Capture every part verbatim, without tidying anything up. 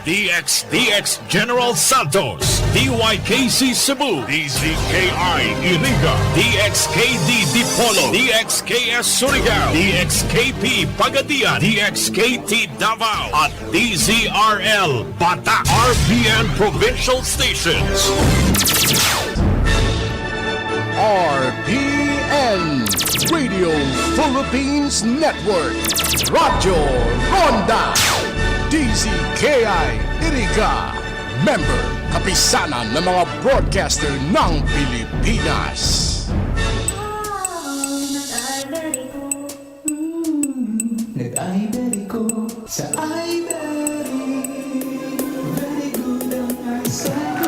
D X D X General Santos, D Y K C Cebu, D Z K I Iriga, D X K D Dipolog, D X K S Surigao, D X K P Pagadian, D X K T Davao, at D Z R L Bata, R P N Provincial Stations. R P N, Radio Philippines Network, Radyo Ronda, D Z K I Iriga, member, Kapisanan ng mga Broadcaster ng Pilipinas. Nag-iBerry ko sa iBerry. Very good ang iServe.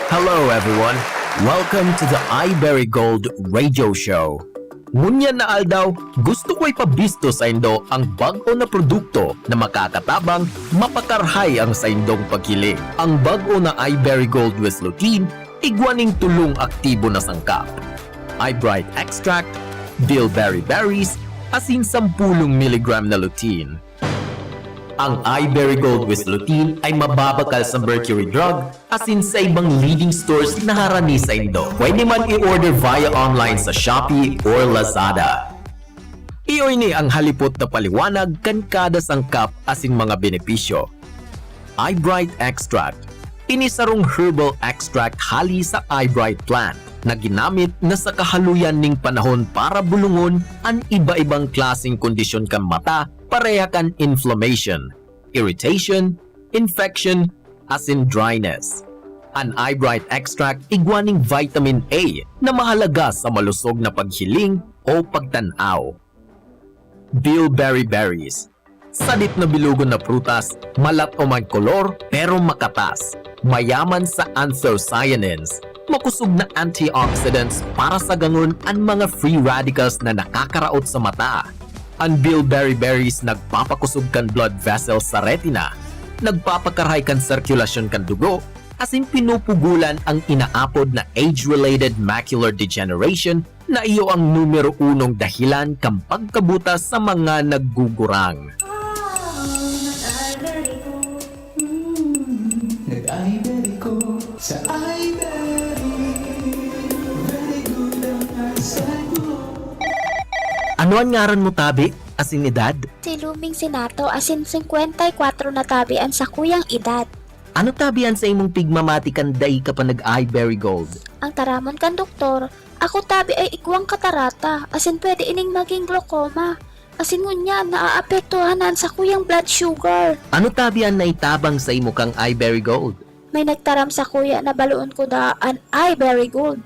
Hello everyone! Welcome to the iBerry Gold Radio Show. Ngunyan na aldaw, gusto ko ipabisto saindo ang bag-o na produkto na makakatabang mapakarhay ang saindong paghiling. Ang bag-o na iBerry Gold with Lutein, igwa ning tulong aktibo na sangkap. iBright Extract, Bilberry Berries, asin sampulong miligram na lutein. Ang iBerry Gold with Lutein ay mababakal sa Mercury Drug asin sa ibang leading stores na harani saindo. Pwede man i-order via online sa Shopee or Lazada. Iyo ini ang halipot na paliwanag kan kada sangkap asin mga benepisyo. iBright Extract. Ini sarong herbal extract hali sa iBright plant na ginamit na sa kahaluyan ning panahon para bulungon an iba-ibang klaseng kondisyon kan mata pareha kan inflammation, irritation, infection, asin dryness. An iBright Extract igwa ning vitamin A na mahalaga sa malusog na paghiling o pagtan-aw. Bilberry Berries. Sadit na bilugon na prutas, malatom an kolor pero makatas. Mayaman sa anthocyanins, makosog na antioxidants para sagangon an mga free radicals na nakakaraot sa mata. An bilberry berries nagpapakosog kan blood vessels sa retina, nagpapakarhay kan sirkulasyon kan dugo, asin pinupugolan ang inaapod na age-related macular degeneration na iyo ang numero unong dahilan kan pagkabuta sa mga naggugurang. Nag-iBerry ko. Mm. Nag-iBerry ko sa iBerry. Very good ang iServe. Ano an ngaran mo, tabi, asin edad? Si Luming Sinato, asin singkwenta y kwatro na tabi an sakuyang edad. Ano tabi an sa imong pigmamati kan dai ka pa nag-iBerry Gold? Ang taramon kan doktor, ako tabi ay igwang katarata, asin pwede ining maging glaucoma. Asin ngunyan, naaapektuhan na an sakuyang blood sugar. Ano tabi an naitabang sa imo kang iBerry Gold? May nagtaram sakuya na baloon ko daa an iBerry Gold.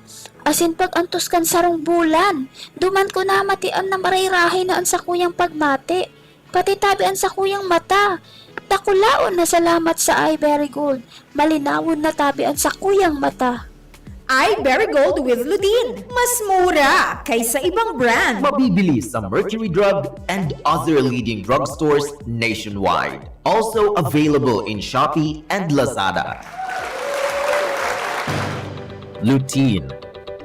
Asin pag-antos kan sarong bulan, duman ko namatian na marayrahay na an sakuyang pagmati. Pati tabi an sakuyang mata. Dakulaon na salamat sa iBerry Gold. Malinawon na tabi an sakuyang mata. iBerry Gold with Lutein. Mas mura kaysa ibang brand. Mabibili sa Mercury Drug and other leading drugstores nationwide. Also available in Shopee and Lazada. Lutein.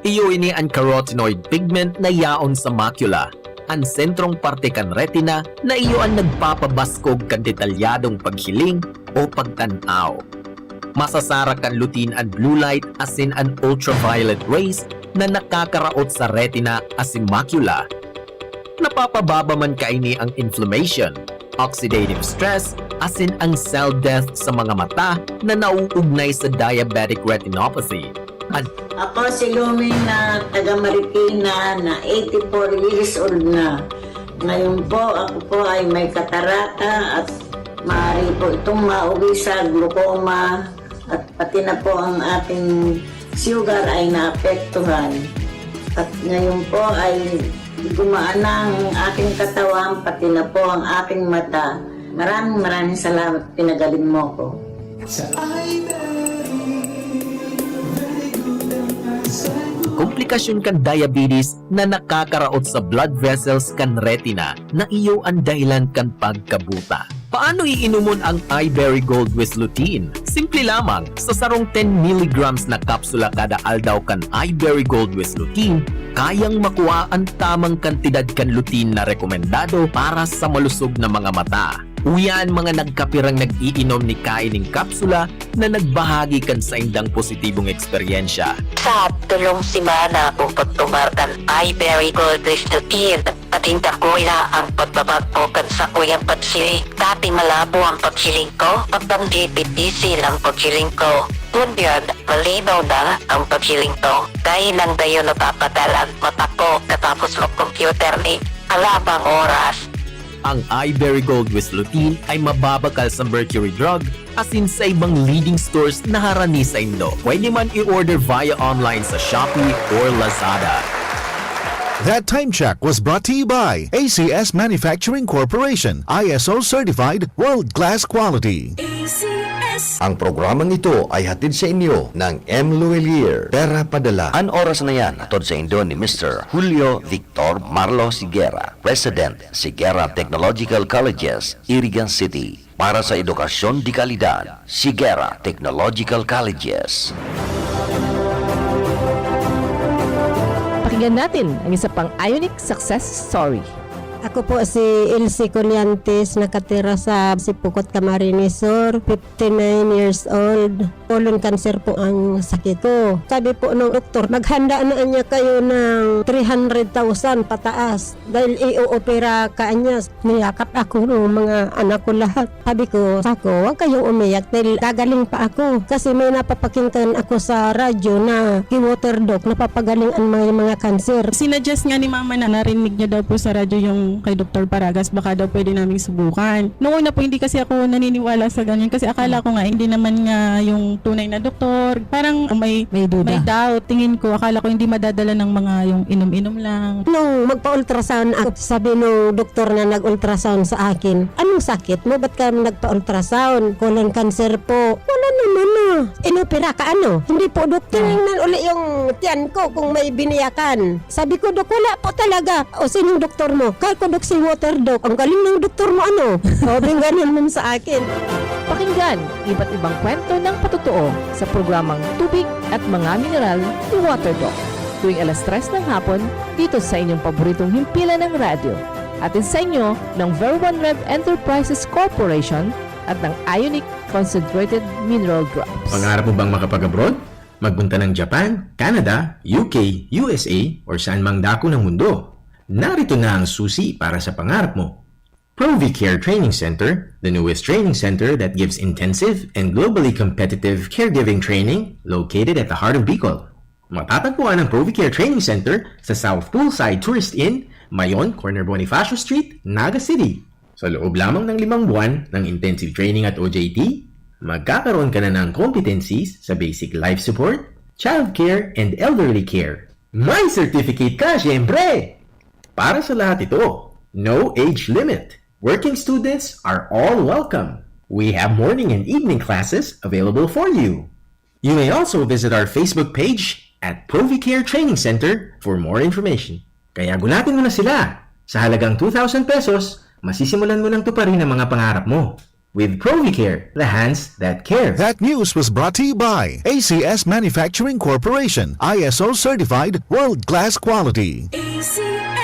Iyo ini an carotenoid pigment na yaon sa macula, an sentrong parte kan retina na iyo an nagpapabaskog kan detalyadong paghiling o pagtan-aw. Masasara kan lutein an blue light asin an ultraviolet rays na nakakaraot sa retina asin macula. Napapababa man kaini ang inflammation, oxidative stress, asin ang cell death sa mga mata na nauugnay sa diabetic retinopathy. An Ako si Luming na taga Marikina na eighty-four years old na. Ngayon po, ako po ay may katarata at maaari po itong mauwi sa glaucoma at pati na po ang ating sugar ay naapektuhan. At ngayon po ay gumaan na ang aking katawan, pati na po ang aking mata. Maraming maraming salamat, pinagaling mo ko. Sa iBerry, very good ang iServe. Komplikasyon kan diabetes na nakakaraot sa blood vessels kan retina na iyo an dahilan kan pagkabuta. Paano iinomon ang iBerry Gold with Lutein? Simple lamang, sa sarong ten milligrams na kapsula kada aldaw kan iBerry Gold with Lutein, kayang makua an tamang kantidad kan lutein na rekomendado para sa malusog na mga mata. Uyan mga nagkapirang nag-iinom ni kain ning kapsula na nagbahagi kan saindang positibong eksperyensya. Sa tulong si Mana ako pagtumar kan Ivory Gold District. Ating dakula ang pagbabagpo kan sakuyang pagsiring. Dati malabo ang pagsiring ko, pagkang dipit isil ang pagsiring ko. Ngunyan, malinaw na ang pagsiring ko. Dahil lang dayo napapadal ang mata ko katapos mag-computer ni alabang oras. Ang Iberry Gold with Lutein ay mababakal sa mercury drug asin sa ibang leading stores na harani sa Indo. Pwede man i-order via online sa Shopee or Lazada. That time check was brought to you by A C S Manufacturing Corporation, I S O certified, world class quality. Ang programang ito ay hatid sa inyo ng M. Luwilier, Pera Padala. An oras na yan, hatod sa indo ni Mister Julio Victor Marlo Sigera, President, Sigera Technological Colleges, Irigan City. Para sa edukasyon de kalidad, Sigera Technological Colleges. Pakinggan natin ang isa pang Ionic success story. Ako po si Elsie Colliantes, nakatira sa Sipocot, Camarines Sur, fifty-nine years old. Colon cancer po ang sakit ko. Sabi po ng doktor, maghanda na niya kayo ng three hundred thousand pataas dahil i-oopera ka niya. Niyakap ako ng mga anak ko lahat. Sabi ko, "Sako, huwag kayong umiyak dahil gagaling pa ako." Kasi may napapakinggan ako sa radyo na ki-water doc, napapagaling ang mga, mga cancer. Sinuggest nga ni Mama na narinig niya daw po sa radyo yung kay Doktor Paragas, baka daw pwede naming subukan. Noong una po, hindi kasi ako naniniwala sa ganyan kasi akala ko nga hindi naman nga yung tunay na doktor. Parang may, May duda. May doubt. Tingin ko, akala ko hindi madadala ng mga yung inom-inom lang. Nung magpa-ultrasound ako, sabi nung doktor na nag-ultrasound sa akin, "Anong sakit mo? Ba't ka nagpa-ultrasound? Colon cancer po." "Wala naman na. Inopera ka ano?" "Hindi po, Dok. Tinignan uli yung tiyan ko kung may biniyakan." Sabi ko, "Dok, wala po talaga." "O, sinong doktor mo?" "Kay ko, Dok, si Water Doc." "Ang galing ng doktor mo, ano?" Sabi ganun nun sa akin. Pakinggan iba't ibang kwento ng patotoo sa programang Tubig at Mga Mineral ni Water Doc, tuwing alas tres ng hapon dito sa inyong paboritong himpilan ng radyo. Hatid sa inyo ng Ver One Rev Enterprises Corporation at ng Ionic Concentrated Mineral Drops. Pangarap mo bang makapag-abroad? Magpunta ng Japan, Canada, U K, U S A, or saan mang dako ng mundo? Narito na ang susi para sa pangarap mo. Provicare Training Center, the newest training center that gives intensive and globally competitive caregiving training, located at the heart of Bicol. Matatagpuan ang Provicare Training Center sa South Poolside Tourist Inn, Mayon, corner Bonifacio Street, Naga City. Sa loob lamang ng limang buwan ng intensive training at O J T, magkakaroon ka na ng competencies sa basic life support, childcare, and elderly care. May certificate ka, syempre! Para sa lahat ito, no age limit. Working students are all welcome. We have morning and evening classes available for you. You may also visit our Facebook page at Provicare Training Center for more information. Kaya gulatin mo na sila! Sa halagang two thousand pesos, masisimulan mo nang tuparin ang mga pangarap mo. With Provicare, the hands that care. That news was brought to you by A C S Manufacturing Corporation, I S O certified, world class quality.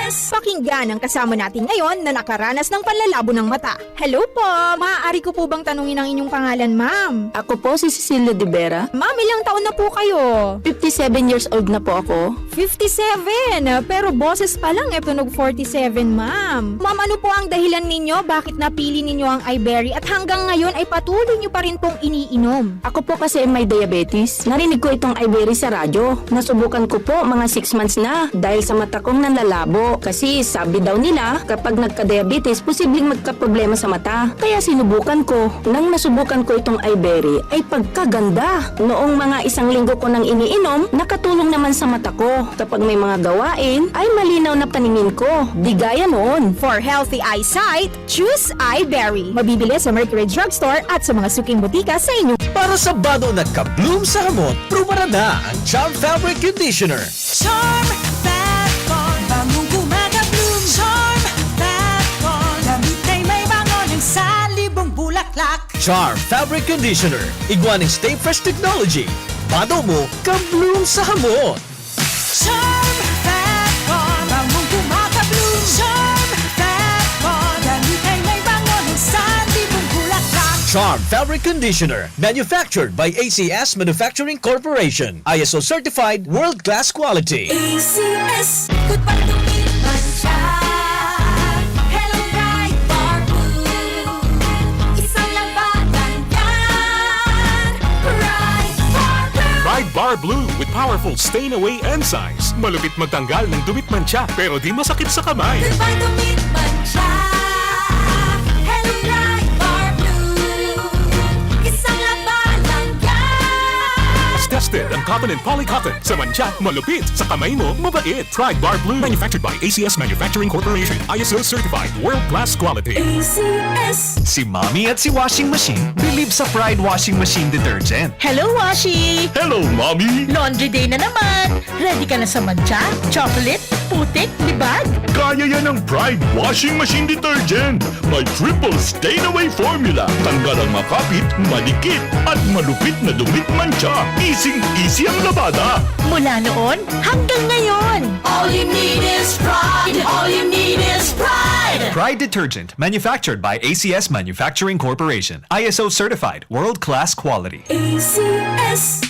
Pakinggan ang kasama natin ngayon na nakaranas ng panlalabo ng mata. Hello po! Maaari ko po bang tanungin ang inyong pangalan, ma'am? Ako po si Cecilia de Vera. Ma'am, ilang taon na po kayo? Fifty-seven years old na po ako. Fifty-seven! Pero boses pa lang, e tunog forty-seven, ma'am. Ma'am, ano po ang dahilan ninyo? Bakit napili ninyo ang Iberry? At hanggang ngayon ay patuloy nyo pa rin pong iniinom? Ako po kasi may diabetes. Narinig ko itong Iberry sa radyo. Nasubukan ko po mga six months na. Dahil sa mata kong nanlalabo. Kasi sabi daw nila, kapag nagka-diabetes, posibleng magkaproblema sa mata. Kaya sinubukan ko. Nang nasubukan ko itong Iberry, ay pagkaganda! Noong mga isang linggo ko nang iniinom, nakatulong naman sa mata ko. Kapag may mga gawain, ay malinaw na paningin ko. Di gaya noon. For healthy eyesight, choose Iberry. Mabibili sa Mercury Drugstore at sa mga suking botika sa inyo. Para sa bado na ka-bloom sa hamot, prubaran na ang Charm Fabric Conditioner. Charm Fabcon, bangong gumagabloom. Charm Fabcon, damit ay may bango ng salibong bulaklak. Charm Fabric Conditioner, igwa ning Stay Fresh Technology. Bado mo, ka-bloom sa hamot. Charm Fabcon, bangong gumagabloom. Charm Fabcon, damit ay may bango ng salibong Farm Fabric Conditioner, manufactured by A C S Manufacturing Corporation, I S O certified, world-class quality. A C S, goodbye to meat mancha. Hello, Pride Bar Blue. Isang labanan yan. Pride Bar Blue. Pride Bar Blue with powerful stain away enzymes. Malupit magtanggal ng dumit mancha, pero di masakit sa kamay. Goodbye to meat mancha. Hello, Pride Bar Blue. Isang labanan yan. Tested ang cotton and poly cotton. Sa mancha, malupit. Sa kamay mo, mabait. Pride Bar Blue. Manufactured by A C S Manufacturing Corporation. I S O certified. World class quality. A C S. Si Mommy at si Washing Machine believe sa Pride Washing Machine Detergent. Hello, Washi! Hello, Mommy! Laundry day na naman! Ready ka na sa mancha, chocolate, putik, libag? Kaya yan ng Pride Washing Machine Detergent. May triple stain away formula. Tanggal ang makapit, madikit, at malupit na dumit mancha. Easy-easy ang labada. Mula noon hanggang ngayon. All you need is Pride. All you need is Pride. Pride Detergent, manufactured by A C S Manufacturing Corporation. I S O certified, world-class quality. A C S.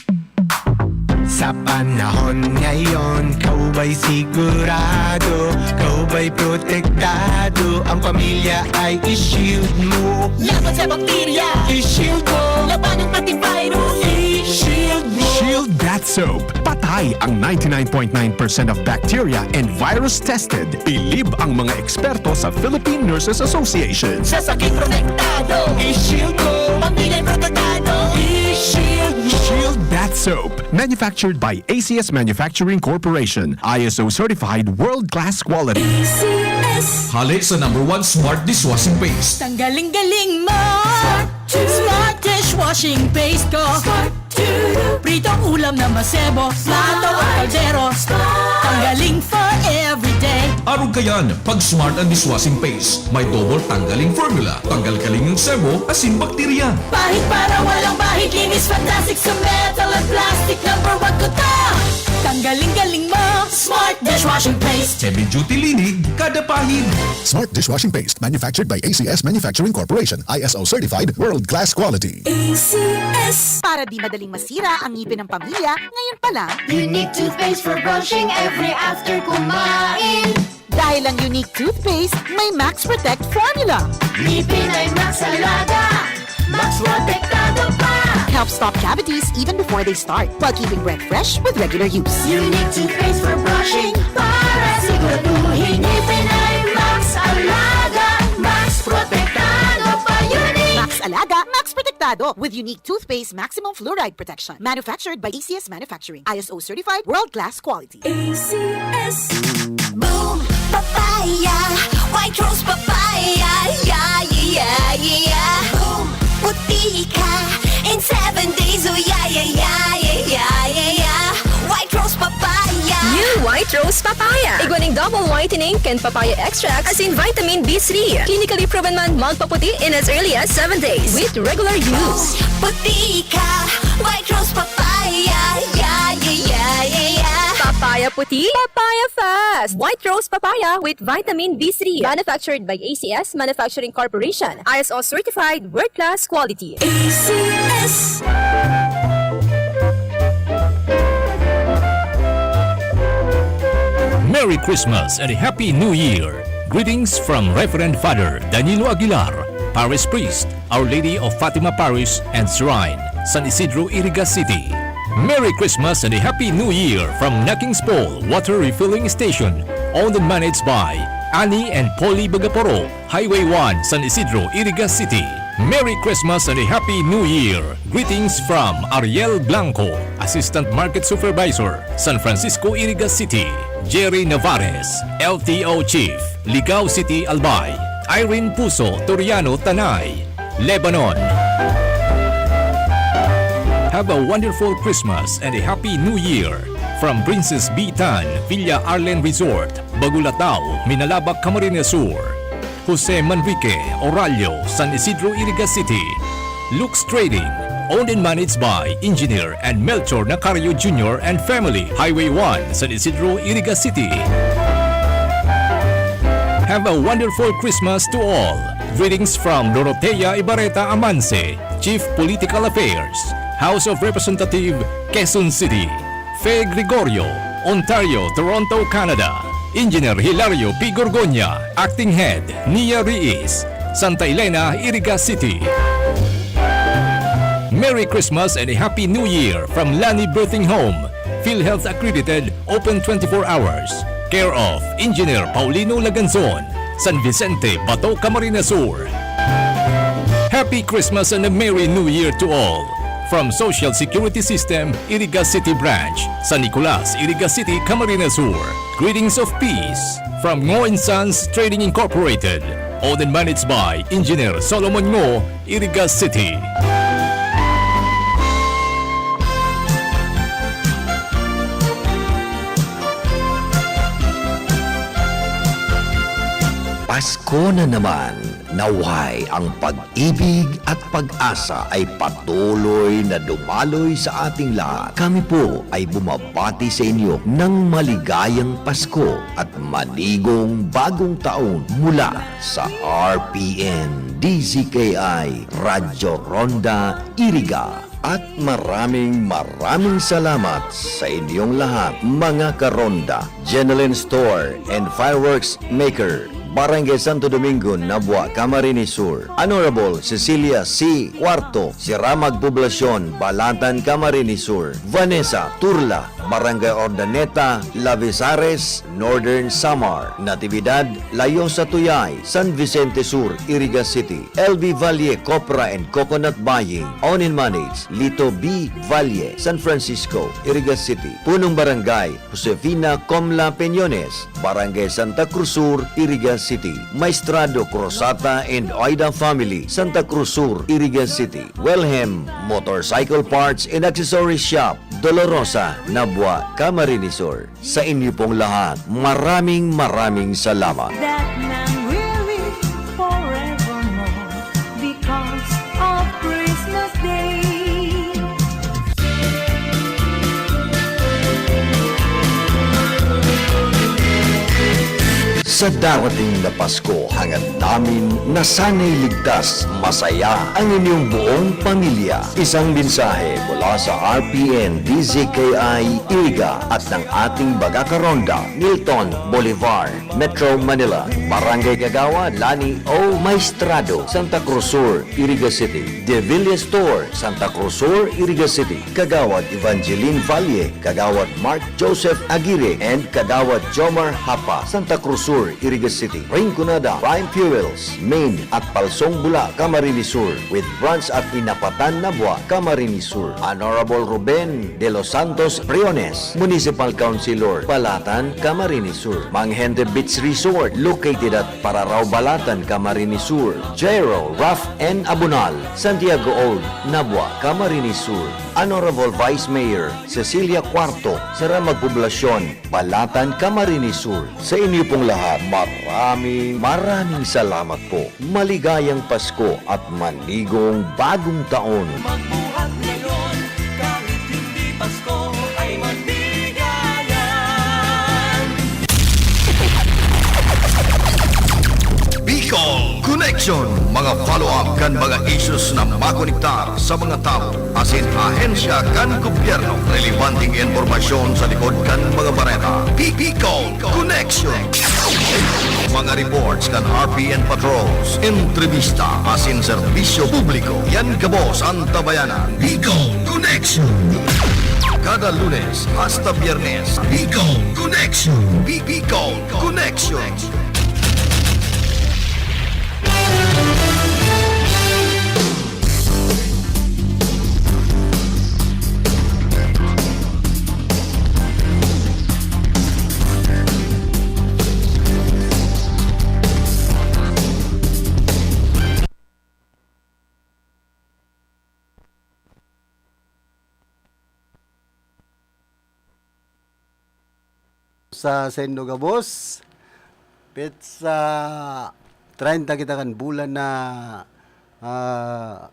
Sa panahon ngayon, ikaw ba'y sigurado? Ikaw ba'y protektado? Ang pamilya ay i-shield mo. Laban sa bakterya, i-shield mo. Labanan pati virus, i-shield mo. Shield Bath Soap. Patay ang ninety-nine point nine percent of bacteria and virus tested. Bilib ang mga eksperto sa Philippine Nurses Association. Sa sakit protektado, i-shield mo. Pamilya protektado, i-shield mo. Shield Bath Soap. Manufactured by A C S Manufacturing Corporation. I S O certified, world-class quality. A C S. Hale sa number one smart dishwashing paste. Tanggaling-galing mo! Smart dishwashing paste ko. Smart Pritong ulam na masebo, plato o kaldero. Tanggaling for everyday. Arog kayan, pag Smart ang dishwashing paste. May double tanggaling formula. Tanggal-galing ang sebo, asin bakterya. Pahid para walang bahid, linis fantastic sa metal at plastic. Number one ko to. Tanggaling-galing mo, Smart dishwashing paste. Heavy duty linig, kada pahid. Smart dishwashing paste, manufactured by A C S Manufacturing Corporation, I S O certified, world class quality. A C S. Para di madaling masira ang ngipin ng pamilya, ngayon pa lang. Unique toothpaste for brushing every after kumain. Dahil ang Unique toothpaste, may Max Protect formula. Ngipin ay Max Alaga, Max Protektado pa. Help stop cavities even before they start, while keeping breath fresh with regular use. Unique toothpaste for brushing, para siguraduhin ngipin ay Max Alaga, Max Protektado pa. Unique. Max Alaga, Max Protektado, with Unique Toothpaste Maximum Fluoride Protection. Manufactured by A C S Manufacturing. I S O certified, world-class quality. A C S. Boom! Papaya! White Rose Papaya! Yeah, yeah, yeah, yeah! Boom! Puti ka in seven days! Oh, yeah, yeah, yeah, yeah, yeah, yeah, yeah! White Rose Papaya! New White Rose Papaya. Igwa ning double whitening kan papaya extract asin vitamin B three. Clinically proven man magpaputi in as early as seven days with regular use. Puti ka, White Rose Papaya, yeah, yeah, yeah, yeah, yeah. Papaya puti, papaya fast. White Rose Papaya with vitamin B three. Manufactured by A C S Manufacturing Corporation. I S O certified, world-class quality. A C S. Merry Christmas and Happy New Year! Greetings from Reverend Father Danilo Aguilar, Parish Priest, Our Lady of Fatima Parish and Shrine, San Isidro, Iriga City. Merry Christmas and a Happy New Year from Nakings Pole Water Refilling Station, owned and managed by Annie and Polly Bagaporo, Highway one, San Isidro, Iriga City. Merry Christmas and a Happy New Year! Greetings from Ariel Blanco, Assistant Market Supervisor, San Francisco, Iriga City. Jerry Navarez, L T O Chief, Ligao City, Albay. Irene Puso, Toriano, Tanay, Lebanon. Have a wonderful Christmas and a Happy New Year from Princess B Tan, Villa Arlen Resort, Bagulataw, Minalabac, Camarines Sur. Jose Manrique, Orallo, San Isidro, Iriga City. Lux Trading, owned and managed by Engineer and Melchor Nacario Junior and family, Highway one, San Isidro, Iriga City. Have a wonderful Christmas to all. Greetings from Dorotea Ibarreta Amanse, Chief Political Affairs, House of Representative, Quezon City. Fe Gregorio, Ontario, Toronto, Canada. Engineer Hilario P. Gorgonia, Acting Head, Nia Riis, Santa Elena, Iriga City. Merry Christmas and a Happy New Year from Lani Birthing Home, PhilHealth accredited, open twenty-four hours. Care of Engineer Paulino Laganzon, San Vicente, Bato, Camarines Sur. Happy Christmas and a Merry New Year to all. From Social Security System, Iriga City Branch, San Nicolas, Iriga City, Camarines Sur. Greetings of peace from Ngo and Sons Trading Incorporated, owned and managed by Engineer Solomon Ngo, Iriga City. Pasko na naman! Naway ang pag-ibig at pag-asa ay patuloy na dumaloy sa ating lahat. Kami po ay bumabati sa inyo ng maligayang Pasko at manigong bagong taon mula sa R P N D Z K I Radyo Ronda Iriga. At maraming, maraming salamat sa inyong lahat, mga karonda. Jenelyn Store and Fireworks Maker, Barangay Santo Domingo, Nabua, Camarines Sur. Honorable Cecilia C. Cuarto, Siramag Poblasyon, Balatan, Camarines Sur. Vanessa Turla, Barangay Ordaneta, Lavizares, Northern Samar. Natividad, Layosa Tuyay, San Vicente Sur, Iriga City. L B Valle, Copra and Coconut Buying, owned and managed, Lito B. Valle, San Francisco, Iriga City. Punong Barangay, Josefina Comla Peñones, Barangay Santa Cruz Sur, Iriga City. Maestrado Cruzata and Oida family, Santa Cruz Sur, Iriga City. Wilhelm Motorcycle Parts and Accessories Shop, Dolorosa, Nabua, Camarines Sur. Sa inyo pong lahat, maraming, maraming salamat. That man will live forevermore because of Christmas Day. Sa darating na Pasko, hangad namin na sana'y ligtas, masaya ang inyong buong pamilya. Isang mensahe mula sa R P N D Z K I Iriga at ng ating bagakaronda, Milton Bolivar, Metro Manila. Barangay Kagawad, Lani O. Maestrado, Santa Cruz Sur, Iriga City. De Villa Store, Santa Cruz Sur, Iriga City. Kagawad Evangeline Valle, Kagawad Mark Joseph Aguirre, and Kagawad Jomar Hapa, Santa Cruz Sur, Iriga City. Rinconada Prime Fuels, Main at Palsong Bula, Camarines Sur, with branch at Inapatan, Nabua, Camarines Sur. Honorable Ruben de los Santos Briones, Municipal Councilor, Balatan, Camarines Sur. Manghente Beach Resort, located at Pararao, Balatan, Camarines Sur. Jairo, Raf and Abunal, Santiago Old, Nabua, Camarines Sur. Honorable Vice Mayor Cecilia Cuarto, Saramag Poblasyon, Balatan, Camarines Sur. Sa inyo pong lahat, maraming, maraming salamat po. Maligayang Pasko at manigong bagong taon. Magbuhat ngayon, kahit hindi Pasko, ay maligayan. Bicol Connection, mga follow-up kan mga issues na makonektar sa mga tawo asin ahensya kan gobyerno. Relebanteng impormasyon sa likod kan mga bareta. Bicol Connection. Mga reports kan R P N patrols, entrevista asin serbisyo publiko. Yan gabos an tabayanan. Bicol Connection. Kada Lunes hasta Biyernes. Bicol Connection. Bi- Bicol Connection. Sa saindo gabos, petsa treinta kita kan bulan na, ah,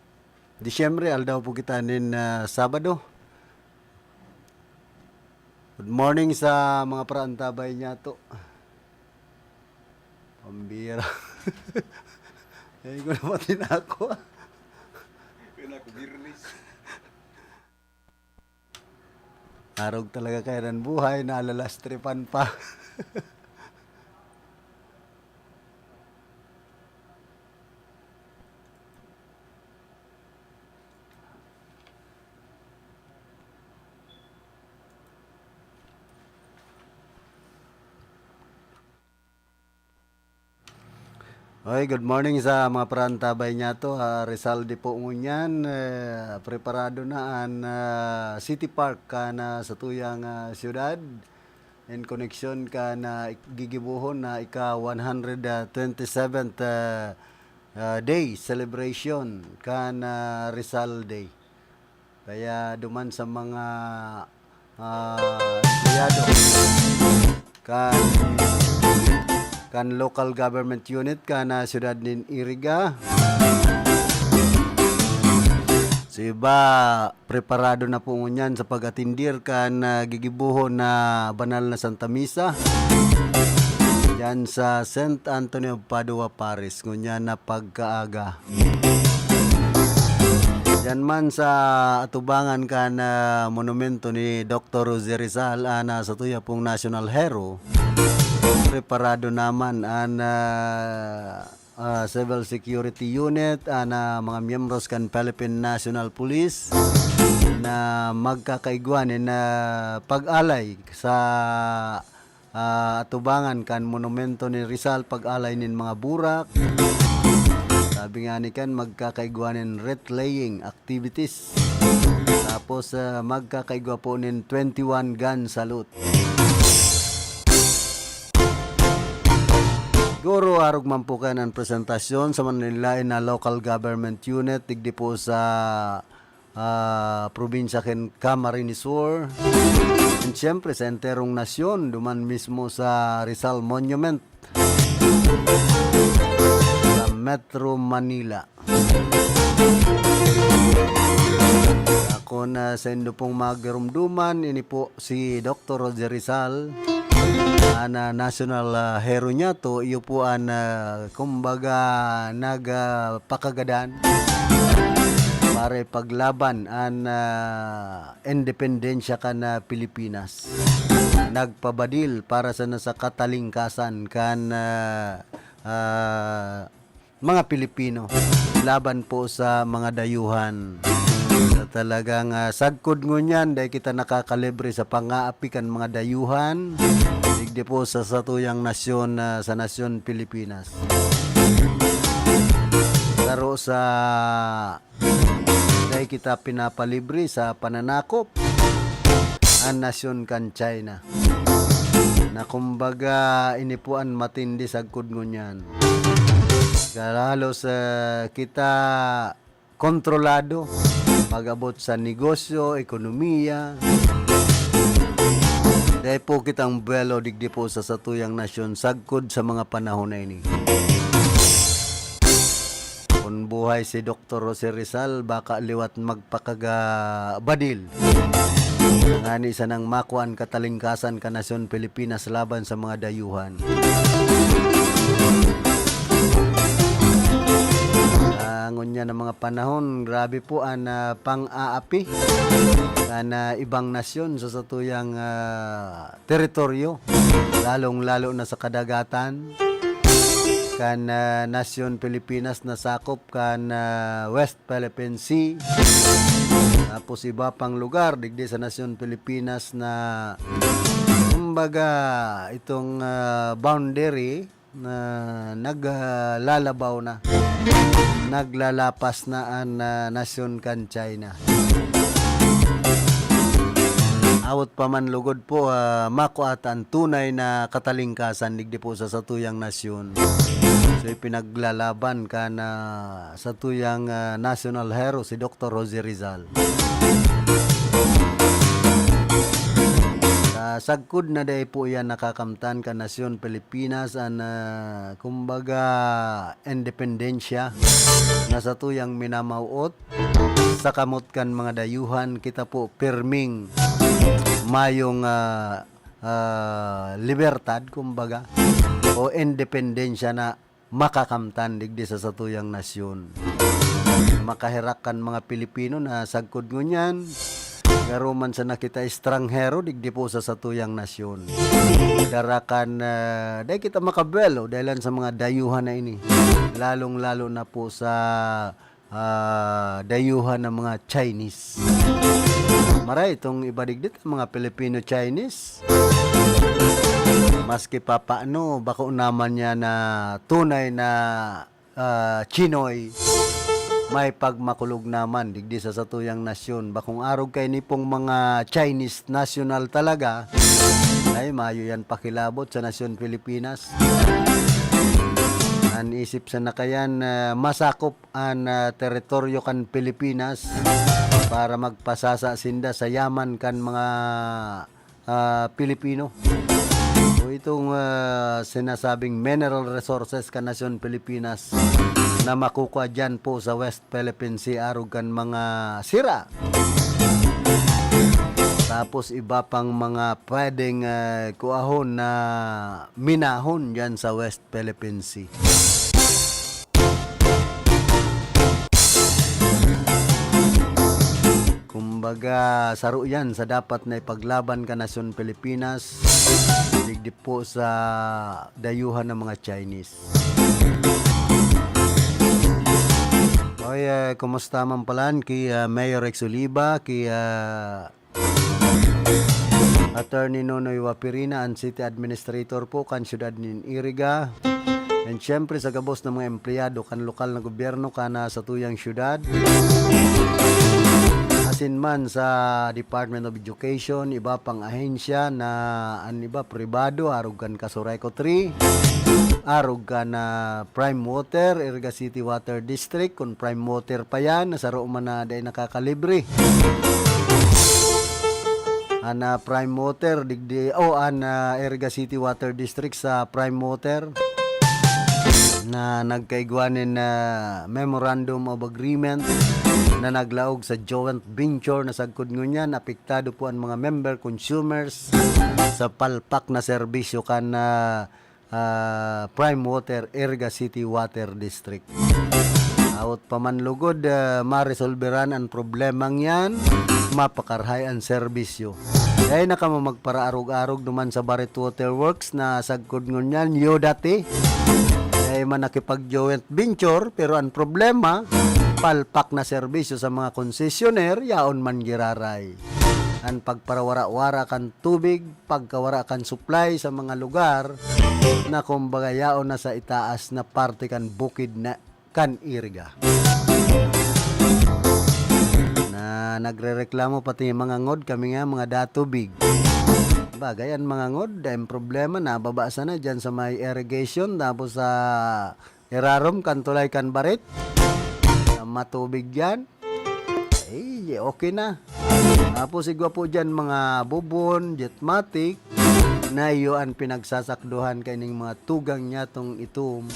Disyembre, aldaw po kita nin, ah, Sabado. Good morning sa mga paraantabay niyato. Pambira. Ay, ko naman tinako. Yun ako, Birnis. Arog talaga kaya ng buhay, nalalastripan pa. Oy, good morning sa mga parantabay niyato. Ah, Rizal di po ngunyan. Eh, preparado na an, ah, City Park kan, ah, satuyang, ah, siyudad in koneksyon kan, ah, ik-, gigibohon na ika one hundred twenty-seventh, ah, ah, day celebration kan, ah, Rizal Day. Kaya duman sa mga, ah, empleyado kan, kan local government unit kan, ah, siyudad nin Iriga. Sa iba, preparado na po ngunyan sa pag-atindir kan, ah, gigibohon na banal na Santa Misa diyan sa Saint Anthony of Padua Parish, ngunyan na pagkaaga. Diyan man sa atubangan kan, ah, monumento ni Doktor Jose Rizal, an, ah, satuya pong national hero, preparado naman an, ah, ah, civil security unit, an, ah, mga miyembros kan Philippine National Police na magkakaigwa nin, ah, pag-alay sa ah, atubangan kan monumento ni Rizal, pag-alay nin mga burak. Sabi nga ni kan, magkakaigwa nin wreath-laying activities. Tapos, ah, magkakaigwa po nin twenty-one gun salute. Siguro, arog man po kan an presentasyon sa manlaen-laen na local government unit, digdi po sa ah, probinsya kan Camarines Sur, and siyempre sa enterong nasyon, duman mismo sa Rizal Monument sa Metro Manila. Ako na sa indo pong magirumduman, ini po si Doktor Roger Rizal, an, ah, national, ah, hero niyato, iyo po an, ah, kumbaga, nag, ah, pakagadan para ipaglaban an, ah, independensya kan, ah, Pilipinas. Nagpabadil para sana sa katalingkasan kan, ah, ah, mga Pilipino laban po sa mga dayuhan. Sa talagang, ah, sagkod ngunyan, dai kita nakakalibre sa pangaapi kan mga dayuhan, digdi po sa satuyang nasyon, ah, sa nasyon Pilipinas. Saro sa dai kita pinapalibre sa pananakop an nasyon kan China, na kumbaga, ini po an matindi sagkod ngunyan. Halos, ah, kita kontrolado pag-abot sa negosyo, ekonomiya. Dai po kitang buwelo digdi po sa satuyang nasyon sagkod sa mga panahon na ini. Kun buhay si Doktor Jose Rizal, baka liwat magpakagabadil. Ngani sanang makua an katalingkasan kan nasyon Pilipinas laban sa mga dayuhan. Sa ngunyan na mga panahon, grabe po an, ah, pang-aapi kan, ah, ibang nasyon sa satuyang, ah, teritoryo, lalong-lalo na sa kadagatan kan, ah, nasyon Pilipinas na sakop kan, ah, West Philippine Sea. Tapos iba pang lugar digdi sa nasyon Pilipinas na, kumbaga, itong, ah, boundary na naglalabaw na, naglalapas na an, ah, nasyon kan China. Awot pa man lugod po, ah, makua ta an tunay na katalingkasan digdi po sa satuyang nasyon. So, ipinaglalaban kan, ah, satuyang, ah, national hero, si Doktor Jose Rizal. Sa sagkod na dai po iyan nakakamtan kan nasyon Pilipinas an, ah, kumbaga, independensya na satuyang minamawot. Sa kamot kan mga dayuhan, kita po pirming mayong, ah, ah, libertad, kumbaga. o independensya na makakamtan digdi sa satuyang nasyon. Makaherak kan mga Pilipino na sagkod ngunyan, garo man sana kita estranghero digdi po sa satuyang nasyon. Dara kan, ah, dai kita makabuwelo dahilan sa mga dayuhan na ini. Lalong-lalo na po sa, ah, dayuhan ng mga Chinese. Maray itong iba digdi, mga Filipino-Chinese. Maski pa paano, bako naman niya na tunay na, ah, Chinoy, may pagmakulog naman digdi sa satuyang nasyon. Bakong arog kaini pong mga Chinese national talaga, ay mayo yan pakilabot sa nasyon Pilipinas. An isip sa nakayan, ah, masakop an, ah, teritoryo kan Pilipinas para magpasasa sinda sa yaman kan mga, ah, Pilipino. O itong, ah, sinasabing mineral resources kan nasyon Pilipinas na makukua diyan po sa West Philippine Sea arog kan mga sira. Tapos iba pang mga pwedeng, ah, kuahon na minahon diyan sa West Philippine Sea. Kumbaga, saro yan sa dapat na ipaglaban ka nasyon Pilipinas, digdi po sa dayuhan ng mga Chinese. Oy, eh, kumusta man palan ki, ah, Mayor Rex Oliva, ki, ah, Attorney Nonoy Wapirina, an City Administrator po kan siyudad nin Iriga. And siyempre sa gabos na mga empleyado kan lokal na gobyerno kan, ah, satuyang siyudad. Asin man sa Department of Education, iba pang ahensya na an iba pribado, arog kan Casureco three, arog kan, ah, Prime Water, Iriga City Water District, kun Prime Water pa yan, na saro man na dai nakakalibre. An, ah, Prime Water, digdi, oh, an, ah, Iriga City Water District sa Prime Water na nagkaigwa nin, ah, Memorandum of Agreement na naglaog sa joint venture na sagkod ngunyan, apektado po an mga member consumers sa palpak na serbisyo kan, ah, ah, Prime Water, Iriga City Water District. Awot pa man lugod, ah, maresolberan an problemang yan, mapakarahay an serbisyo. Dai na kamo magparaarog-arog duman sa Barit Water Works na sagkod ngunyan, yo dati. Dai man nakipag-joint venture, pero an problema, palpak na serbisyo sa mga konsesyoner, yaon man giraray. An pagparawara-wara kan tubig, pagkawara kan supply sa mga lugar na kumbaga yaon na sa itaas na parte kan bukid na kan Iriga. Na nagrereklamo pati mga ngod kami nga mga datubig. Bagay, an mga ngod, ang problema, nababa sana dyan sa may irrigation, tapos sa irarom kan tulay kan Barit, na matubig yan. Ay, okay na. Tapos igwa po dyan mga bubon, jetmatic, na iyo an pinagsasakduhan kaining mga tugang nyatong itom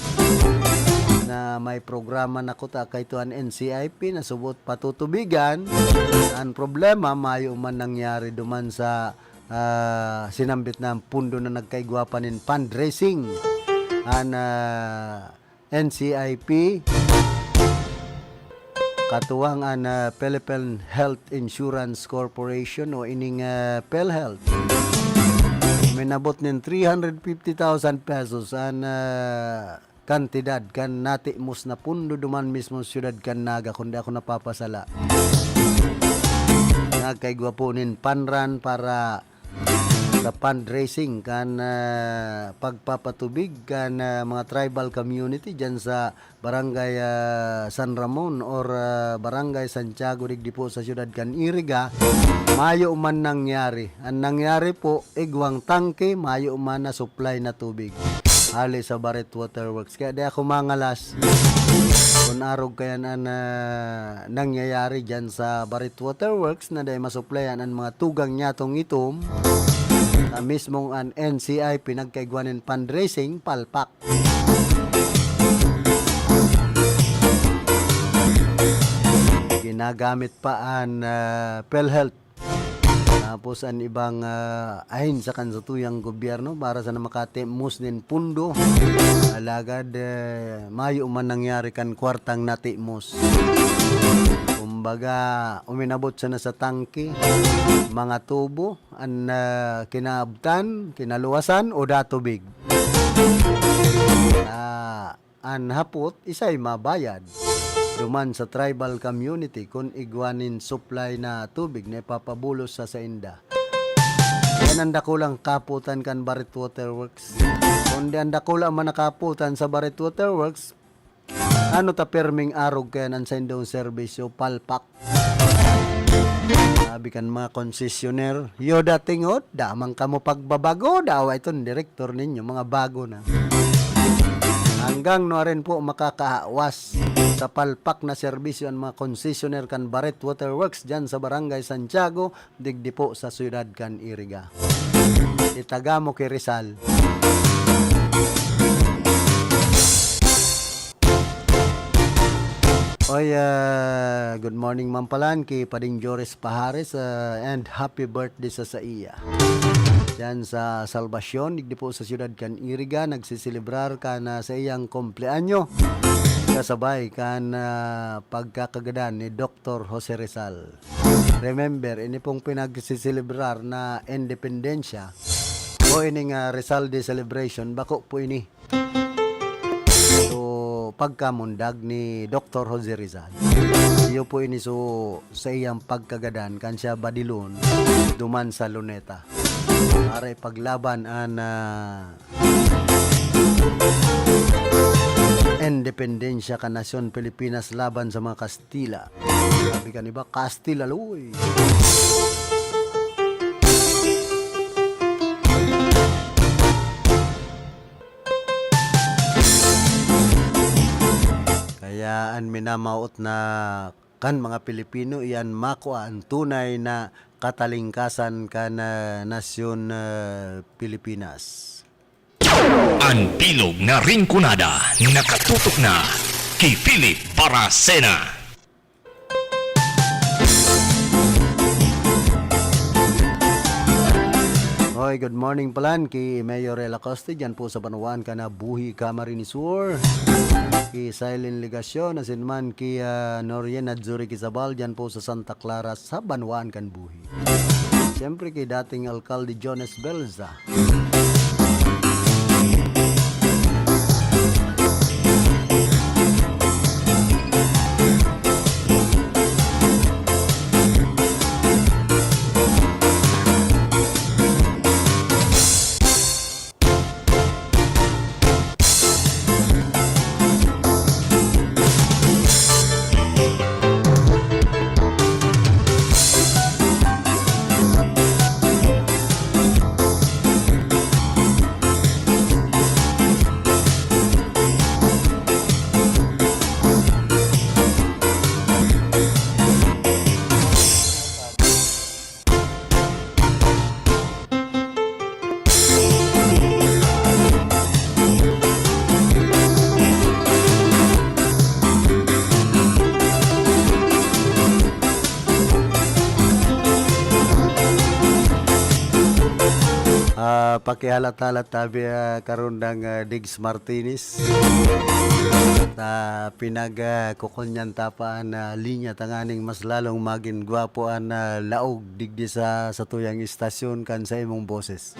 na may programa na kuta kaito an N C I P na subot patutubigan. An problema, mayo man nangyari duman sa, ah, sinambit na pundo na nagkaigwa pa nin fundraising an, ah, N C I P, katuwang an, ah, Philippine Health Insurance Corporation o ining, ah, PhilHealth. Minabot nin three hundred fifty thousand pesos an, ah, kantidad kan natimos na pundo duman mismo sa siyudad kan Naga, kun di ako napapasala. Nagkaigwa po nin fun run para sa fundraising kan, ah, pagpapatubig kan, ah, mga tribal community dyan sa Barangay, ah, San Ramon or, ah, Barangay Santiago digdi po sa siyudad kan Iriga. Mayo man nangyari. An nangyari po, igwang tangke, mayo man na supply na tubig hali sa Barit Water Works. Kaya di ako mangalas kun arog kayan an, ah, nangyayari dyan sa Barit Water Works na dai masuplayan an mga tugang nyatong itom na mismong an N C I P nagkaigwa nin fundraising, palpak. Ginagamit pa an, ah, PhilHealth Tapos an ibang, ah, ahensya kan satuyang gobyerno para sana makatimos nin pundo. Alagad, eh, mayo man nangyari kan kwartang natimos. Kumbaga, uminabot sana sa tangke, mga tubo, an, ah, kinaabtan, kinaluwasan, o da tubig. Ah, an hapot, isay mabayad. Duman sa tribal community, kun igwa nin supply na tubig na ipapabulos sa sainda. Yan an dakulang kaputan kan Barit Water Works. Kundi an dakula man na kaputan sa Barit Water Works, ano ta pirming arog kaya an saindong serbisyo, palpak. Sabi kan mga konsesyoner, "Yo, dating, oh, damang kamo pagbabago, dawa iton direktor ninyo, mga bago na." Hanggang nuarin po makakaawas sa palpak na serbisyo an mga konsesyoner kan Baret Water Works dyan sa Barangay Santiago, digdi po sa siyudad kan Iriga. Itaga mo ki Rizal. Oy, ah, good morning, Ma'am Palan, ki Pading Joris Pahares, ah, and happy birthday sa saiya. Diyan sa Salvacion, digdi po sa siyudad kan Iriga, nagsiselebrar kan, ah, sa iyang kumpleanyo. Kasabay kan, ah, pagkakagadan ni Doktor Jose Rizal. Remember, ini pong pinagsiselebrar na independensya o ining, ah, Rizal Day celebration, bako po ini. So, pagkamundag ni Doktor Jose Rizal, iyo po ini, so, sa iyang pagkagadan, kan siya badilon, duman sa Luneta. Para ipaglaban an, ah, independensya kan nasyon Pilipinas laban sa mga Kastila. Sabi kan iba, "Kastila, luy!" Kaya an minamawot na kan mga Pilipino, iyan makua an tunay na katalingkasan kan, ah, nasyon, ah, Pilipinas. An bilog na Rinconada, nakatutok na ki Philip Baracena. Hoy, good morning palan ki Mayor El Acoste, dyan po sa Banwaan kan Buhi, Camarines Sur. Ki Silene Legacion, asin man ki, ah, Norien Nadzuri Quizabal, dyan po sa Santa Clara, sa Banwaan kan Buhi. Siyempre, kay dating Alkalde Jones Belza. Ah, pakihalat-halat tabi, ah, karundang, ah, Diggs Martinez. At, ah, pinag, ah, kukunyan ta pa an, ah, linya tanganing mas lalong magin gwapo an, ah, laog digdi sa satuyang istasyon kan sa imong boses.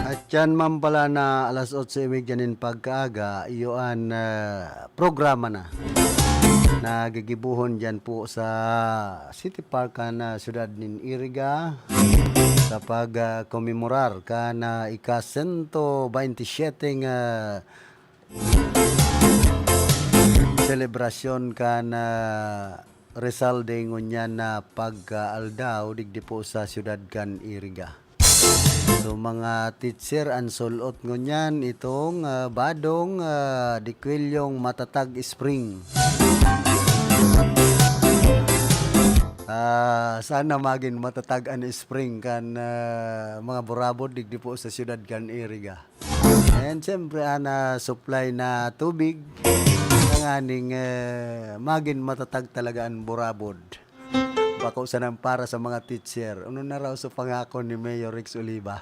At yan man pala na alas otso y media nin pagkaaga, iyo an, ah, programa na na gigibohon dyan po sa City Park kan, ah, siyudad nin Iriga sa pag, ah, komemorar kan, ah, ika-sento baynte siyete, ah, selebrasyon kan, ah, Rizal Day ngunyan na pagkaaldaw digdi po sa siyudad kan Iriga. So, mga teacher, an sul-ot ngunyan itong, ah, badong, ah, dikwilyong matatag spring. Ah, sana magin matatag an spring kan, ah, mga burabod digdi po sa siyudad kan Iriga. And siyempre, ana, supply na tubig. Tanganing, eh, magin matatag talaga an burabod. Bako sanang para sa mga teacher. Ano na raw sa pangako ni Mayor Rex Oliva?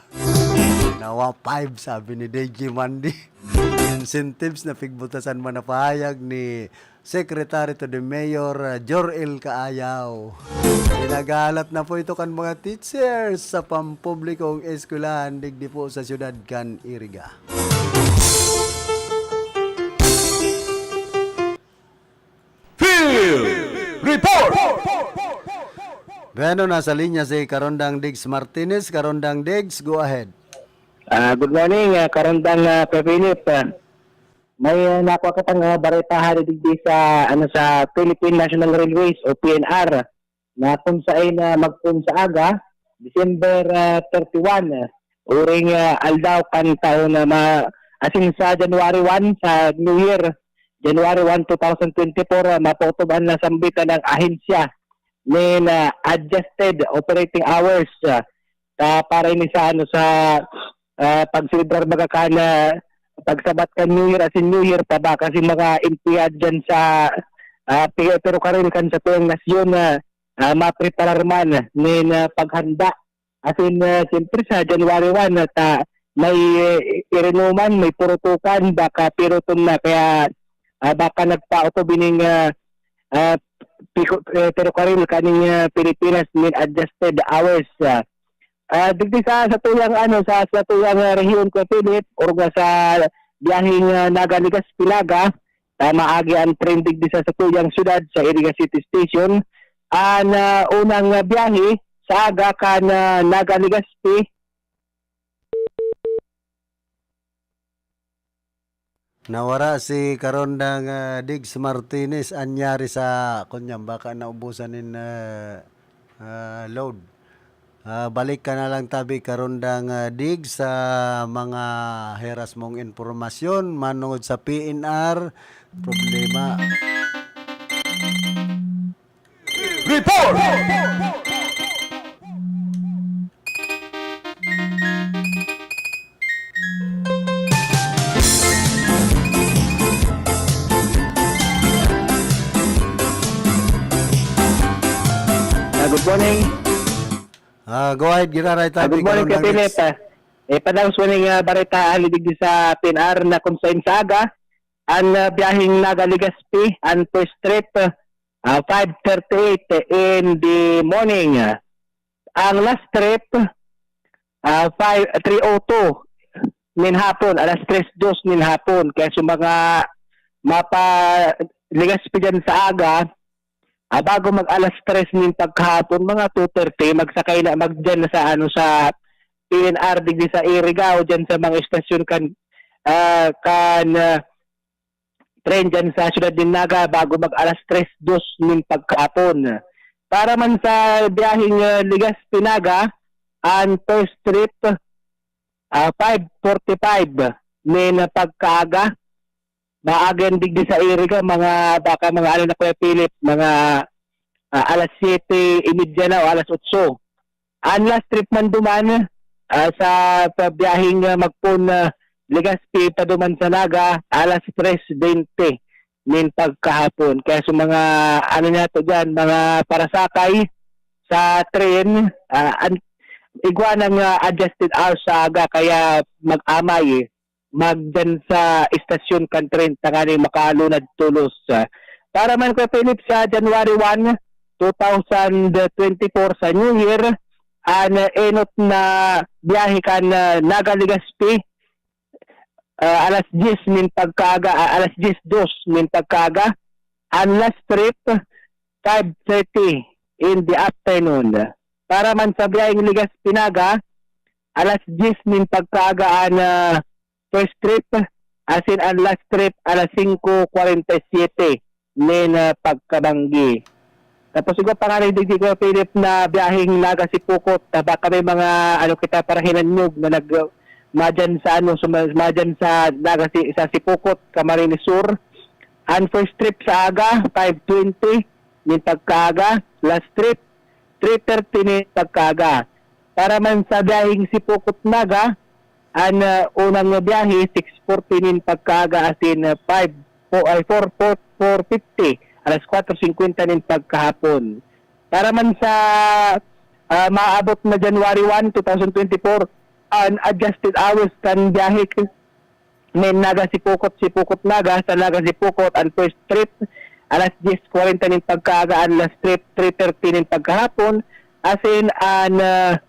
Nawa five, sabi ni D J Mandy. Incentives na pigbutasan man na pahayag ni Secretary to the Mayor, uh, Jor-el Kaayaw. Pinagalat na po ito kan mga teachers sa pampublikong eskwelahan digdi po sa siyudad kan Iriga. Field Report! Bueno, nasa linya si Karondang Diggs Martinez. Karondang Diggs, go ahead. Ah, good morning, ah, Karondang, ah, Kuya Philip. Ah, may, ah, nakuha kitang, ah, baretahan digdi sa, ano, sa Philippine National Railways o P N R, na kung saen na magpoon sa aga, December, ah, thirty-one, ah, uring, ah, aldaw kan taon na ma-, asin sa January one, sa New Year, January one, two thousand twenty-four, ah, mapaotob an nasambit na ahensya nin, ah, adjusted operating hours, ah, ah, para ini sa, ano, sa, ah, pagselebrar baga kan, ah, pagsabat kan New Year asin New Year ta ba, kasi mga empleyado diyan sa, ah, pi-, perokaril kan satuyang nasyon na, ah, mapreparar man nin, ah, paghanda. Asin, ah, siyempre sa January one at, ah, may, eh, irinuman, may purutukan, baka piruton na, kaya, ah, baka nagpaotob ining, ah, ah, piko-, eh, perokaril kaning, ah, Pilipinas nin adjusted hours, ah. Ah, digdi sa, sa tuyang, ano, sa, sa tuyang, ah, rehiyon, Kuya Philip, orog sa biyaheng, ah, Naga, Legazpi, Naga, ta maagi an tren digdi sa, sa tuyang syudad, sa Iriga City Station. An, ah, unang, ah, biyahe sa aga kan, ah, Naga, Legazpi, Nawara si Karondang, ah, Diggs Martinez, anyari sa, kunyam, baka naubusan nin, ah, ah, load. Ah, balik ka na lang tabi, Karondang, ah, Diggs, sa mga heras mong impormasyon manungod sa P N R. Problema. Report! Ah, good morning. Ah, go ahead, giraray Ah, tabi, good morning, Karondang Kuya Philip. Diggs. Ah, eh, padagos ko ning, ah, bareta, ah, digdi sa P N R na kung saen sa aga, an, ah, biyaheng Naga, Legazpi, an first trip, ah, five thirty-eight in the morning. Ang last trip, ah, five, three oh two nin hapon, alas tres dos nin hapon. Kaya sa mga mapa-, Legazpi dyan sa aga, ah, bago mag alas tres nin pagkahapon, mga two thirty, magsakay na, mag-, dyan na sa, ano, sa P N R digdi sa Iriga o dyan sa mga estasyon kan, ah, kan, ah, tren dyan sa siyudad nin Naga bago mag alas tres dos nin pagkahapon. Para man sa biyaheng, ah, Legazpi, Naga, an first trip, ah, five forty-five nin pagkaaga. Maaga yan digdi sa Iriga, mga, baka mga ano na, Kuya Philip, mga, ah, alas siyete y media na o alas otso. An last trip man duman, ah, sa pabiyaheng, ah, magpoon na Legazpi paduman sa Naga, alas tres bente nin pagkahapon. Kaya sa mga, ano niya to dyan, mga parasakay sa tren, ah, an-, igwa ng, ah, adjusted hours sa aga, kaya mag-amay, magdan sa estasyon kan tren tanganing makalunad tolos. Para man, Kuya Philip, sa January one, two thousand twenty-four, sa New Year, an enot na biyahe kan, ah, Naga, Legazpi, ah, alas dyes nin pagkaaga, ah, alas dyes dos nin pagkaaga. An last trip, five thirty in the afternoon. Para man sa biyaheng Legazpi, Naga, alas dyes nin pagkaaga an, ah, first trip, asin an last trip, alas singko kwarenta y siyete nin, ah, pagkabanggi. Tapos igwa pa nga digdi, Kuya Philip, na biyaheng Naga, Sipocot, na baka may mga, ano, kita parahinanyog na nag-, madyan sa, ano, suma-, madyan sa Naga, si-, sa Sipocot, Camarines Sur. An first trip sa aga, five twenty nin pagkaaga. Last trip, three thirty nin pagkaaga. Para man sa biyaheng Sipocot, Naga, An, ah, unang biyahe, six forty nin pagkaaga, asin, ah, five, fo-, ay, four, four, four fifty, alas kwatro singkwenta nin pagkahapon. Para man sa, ah, maabot na January one, two thousand twenty-four, an adjusted hours kan biyahe, nin Naga Sipocot, Sipocot Naga, sa Naga Sipocot, an first trip, alas dyes kwarenta nin pagkaaga, an last trip, three thirty nin pagkahapon, asin an, ah,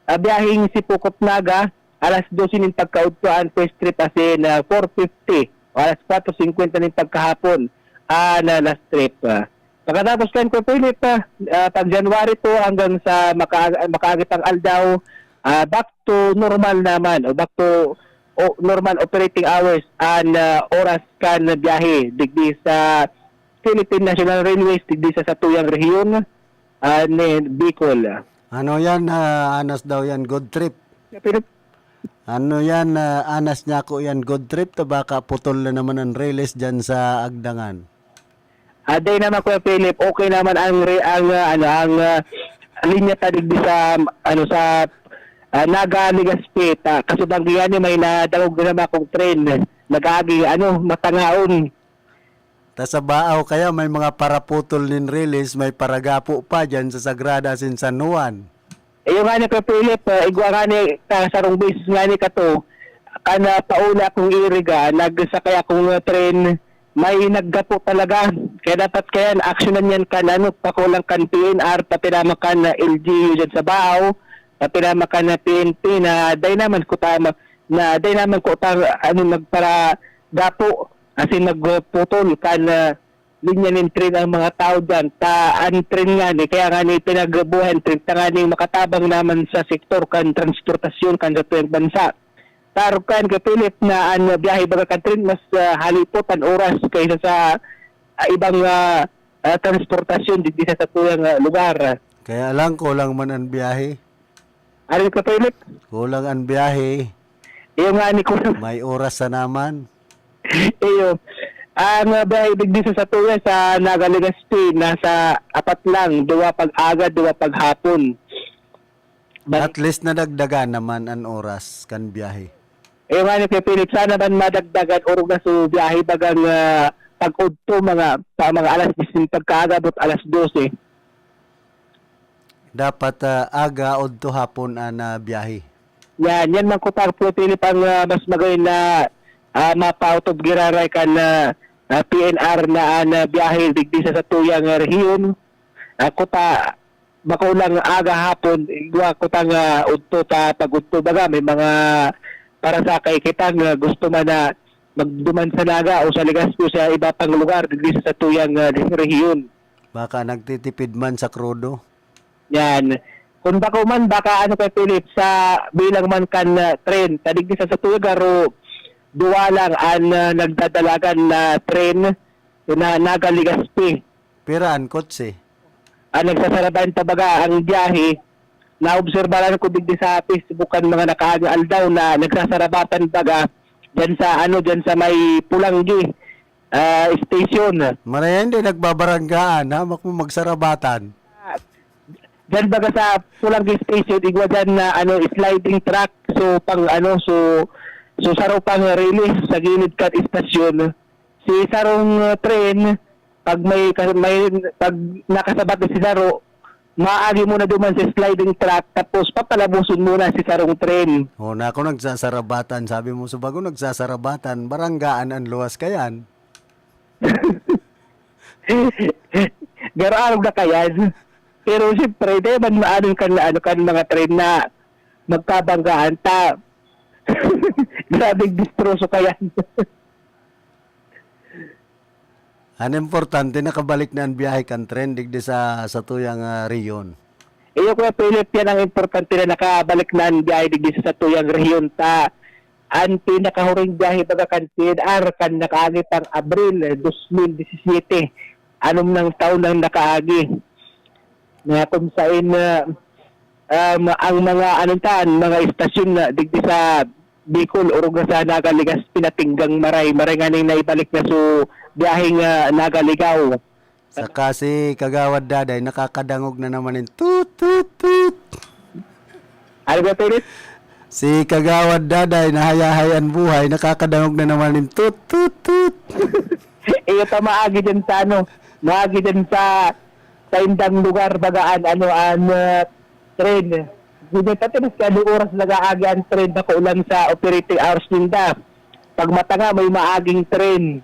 ah, biyaheng Sipocot Naga, alas dose nin pagkaudto an first trip, asin, ah, four fifty, o alas kwatro singkwenta nin pagkahapon an, ah, last trip. Ah, pagkatapos kan, Kuya Philip, ah, ah, pag January two hanggang sa maka-, makaagi pang aldaw, ah, back to normal naman, o back to, o, normal operating hours an, ah, oras kan biyahe digdi sa Philippine National Railways, digdi sa satuyang rehiyon, ah, ni Bicol. Ano yan, ah, anas daw yan, good trip? Kuya Philip? Ano yan, ah, anas niya ako yan, good trip, ta baka putol na naman ang release dyan sa Agdangan. Ah, day naman, Kuya Philip, okay naman ang re-, ang, ah, ano, ang, ah, linya ta digdi sa, ano, sa, ah, Naga, Legazpi, ta, kaso banggi yan, eh, may nadangog na naman akong train, nag-aagi, ano, matangaon. Ta sa Baaw kaya may mga paraputol nin release, may paragapo pa dyan sa Sagrada asin San Juan. Iyo ngani, Kuya Philip, ah, igwa ngani, ta, sarong beses ngani kato, kan, ah, pauli akong Iriga, nagsakay akong, ah, tren, may naggapo talaga. Kaya dapat kaya aksyonan yan kan, ano, pakulang kan P N R, pati naman kan, ah, L G U dyan sa Baaw, pati naman kan, ah, P N P na dai naman kuta ma-, na dai naman kuta, ano, magparagapo, asin magputol kan, ah, linya nin tren ang mga tawo diyan. Ta an tren ngani, kaya ngani pinagbuhay an tren, tanganing makatabang naman sa sektor kan transportasyon kan satuyang bansa. Ta arog kan, Kuya Philip, na an biyahe baga kan tren mas, ah, halipot an oras kaysa sa, ah, ibang, ah, ah, transportasyon digdi sa satuyang, ah, lugar. Kaya lang, kulang man an biyahe. Ano, Kuya Philip? Kulang an biyahe. Iyo ngani, kulang. May oras na naman. Iyo. Ang, ah, biyahe digdi sa satuya sa Naga, Legazpi, nasa apat lang, duwa pag-aga, duwa paghapon. Ban- At least nadagdagan naman an oras kan biyahe. Iyo ngani, Kuya Philip, sana man madagdagan, orog na su biyahe, bagang, ah, pag-udto, mga, pa mga alas diyes nin pagkaaga, abot alas dose. Dapat, ah, aga, udto, hapon an, ah, biyahe. Yan, yan man kuta, Kuya Philip, ang, ah, mas magayon na, ah, mapa-out of giraray kan, ah, ah, P N R na an, ah, biyahe digdi sa satuyang, ah, rehiyon. Ah, kuta, bako lang aga, hapon, igwa kuta nga udto ta pag-udto. Baga, may mga parasakay kita nga gusto man na magduman sa Naga o sa Legazpi o sa iba pang lugar digdi sa satuyang, ah, rehiyon. Baka nagtitipid man sa krudo. Yan. Kung bako man, baka ano, Kuya Philip, sa bilang man kan, ah, tren, ta digdi sa satuya garo duwa lang an, ah, nagdadalagan na tren na Naga, Legazpi. Pira an kotse? Ang nagsasarabayan ta baga ang biyahe, naobserbaran ko digdi sa Facebook kan mga nakaaging aldaw na nagsasarabatan baga diyan sa, ano, diyan sa may Pulanggi, ah, station. Maraya hindi nagbabaranggaan, ha? Mak mo magsarabatan. Ah, diyan baga sa Pulanggi station, igwa diyan na, ano, sliding track. So, pang, ano, so, so, saro pang release sa gilid kan istasyon. Si sarong, ah, tren, pag may ka-, may, pag nakasabat na si saro, maagi muna duman sa sliding track, tapos papalaboson muna si sarong tren. Oh, na ako nagsasarabatan. Sabi mo sa bago, nagsasarabatan. Baranggaan ang luwas kayan. Garo arog na kayan. Pero siyempre, di man maano kan, ano, kan mga tren na magkabanggaan ta. Grabeng distroso kayan. An importante, nakabalik na an biyahe kan tren digdi sa, sa tuyang, ah, rehiyon. Iyo, Kuya Philip, yan ang importante na nakabalik na an biyahe digdi sa, sa tuyang rehiyon ta. An pinakahuring biyahe baga kan P N R kan nakaagi pang Abril, eh, dos mil disisiyete. Anom nang taon nang nakaagi. Na kung sain, ah, um, ang mga, ano tan, mga istasyon na digdi sa Bicol, orog na sa Naga, Legazpi, pinatinggang maray. Maray nganing naibalik na so biyaheng, ah, Naga, Ligao. Saka si Kagawad Daday, nakakadangog na naman yung tut, tut, tut. Ano ba, Philip? Si Kagawad Daday, nahayahay an buhay, nakakadangog na naman nin tut, tut, tut. Iyo ta maagi dyan sa ano, maagi dyan sa, sa indang lugar, baga an, ano, an, ah, train. Hindi pati maski ano oras nag-aagi ang train, bako lang sa operating hours ninda. Pag matanga, may maaging train.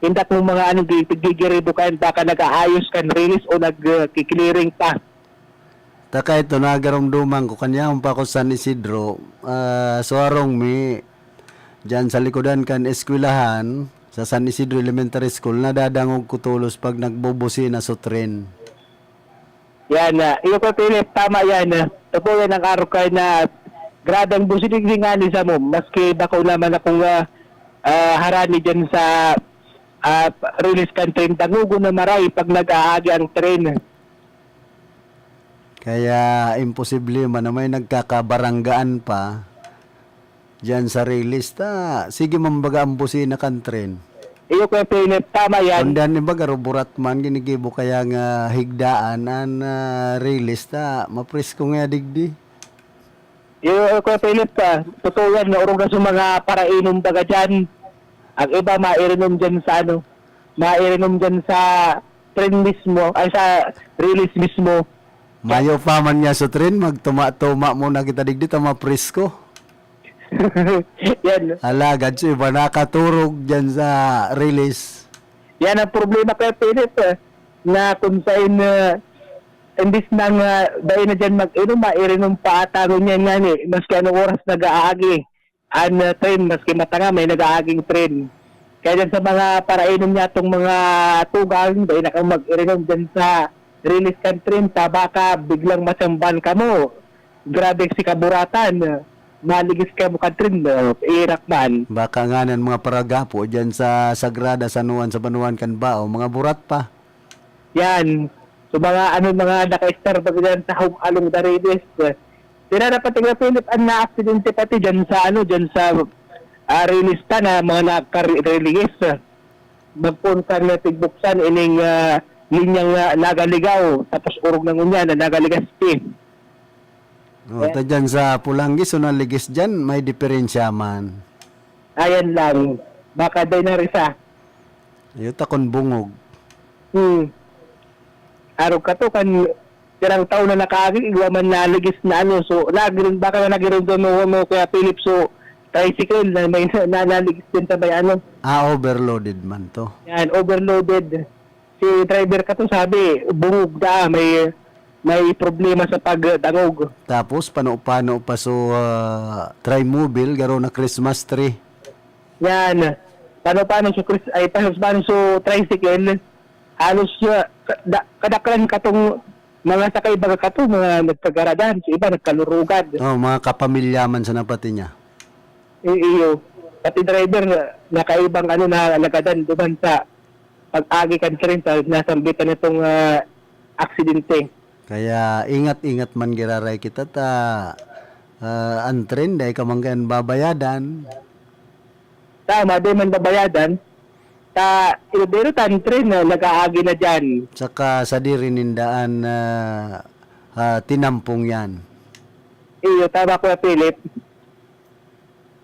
Inda kung mga ano, gi-, gigiribo kayan, baka nag-aayos kan release o nag, ah, ki-clearing pa. Taka ito, nagaromdoman ko, kanyahon pa ako sa San Isidro, ah, suwarong mi, diyan sa likodan kan eskwelahan, sa San Isidro Elementary School, nadadangog ko tolos pag nagbubusina so tren. Yan, ah, iyo ko, Philip, tama yan, ah. Totoo yan ang arog kayo na grabe ang businig ni ngani sa mo, maski bako naman akong, ah, ah, harani dyan sa, ah, release kan train, dangogon na maray pag nag-aagi ang train. Kaya imposible man na may nagkakabaranggaan pa diyan sa release ta. Sige man baga ang busina kan tren. Iyo, Kuya Philip, tama yan. Kundi an iba, garo burat man, ginigibo kaya nga higdaan an, ah, release ta. Mapresko nga digdi. Iyo, Kuya Philip, ah, totoo yan, naorog na sa mga parainom baga dyan. Ang iba, mairinom dyan sa ano, mairinom dyan sa tren mismo, ay, sa release mismo. Mayo pa man nga sa tren, magtuma-tuma muna kita digdi, ta mapresko. Yan. Alagad sa iba, nakaturog dyan sa release. Yan ang problema, Kuya Philip, eh, na kung sain, eh, imbis na nga dai na dyan mag-inom, mairinom pa ata ngunyan nga ni, maski anong oras nag-aagi an, ah, train, maski matanga, may nag-aaging train. Kaya dyan sa mga parainom niya, itong mga tugang, dai na kang mag-irinom dyan sa release kan train, ta baka biglang masamban kamo. Grabe si kaburatan, maligis kamo kan train, ah, irak man. Baka nga ng mga paragapo dyan sa Sagrada, San Juan, sa Banuan kan Bao, mga burat pa. Yan. So, mga ano, mga naka-istorbo diyan sa home along the release. Pira na pati nga, Philip, ang naaksidente pati diyan sa ano, diyan sa, ah, release ta na mga naka-release. Magpoon ka na tigbuksan ining, ah, linyang, ah, Naga-Ligao, tapos orog na ngunyan na Naga-Legazpi. Oh, yan. Ta dyan sa Polangis o Naligis dyan, may diferensya man. Ayan lang. Baka day na risa. Iyo ta kun bungog. Hmm. Arog ka to, kan pirang taon na nakaagi, igwa man naligis na ano. So, lagi rin, baka nga nagiramdam mo, mo, Kuya Philip, so, tricycle na may na, naligis din sa may ano. Ah, overloaded man to. Yan, overloaded. Si driver ka to, sabi, bungog na, may, may problema sa pagdangog. Tapos, pano-pano pa so, ah, trimobile, garo na Christmas tree. Yan. Pano-pano so Chris-, ay, pano-pano so tricycle, halos, ah, ka-, da-, kadaklan katong mga sakay baga kato, mga nagkagaradan, so iba nagkalurugad. Oh, mga kapamilya man sa napati niya. I-, iyo. Pati driver, na, nakaibang ano, na nagadan duman sa pag-agi kan tren sa nasambitan nitong, ah, aksidente. Kaya ingat-ingat man giraray kita ta, ah, an tren dai ka man kayan babayadan. Tama, di man babayadan. Ta, pero ta an tren na nag-aagi na diyan. Saka sadiri ninda an, ah, ah, tinampong yan. Iyo, tama, Kuya Philip.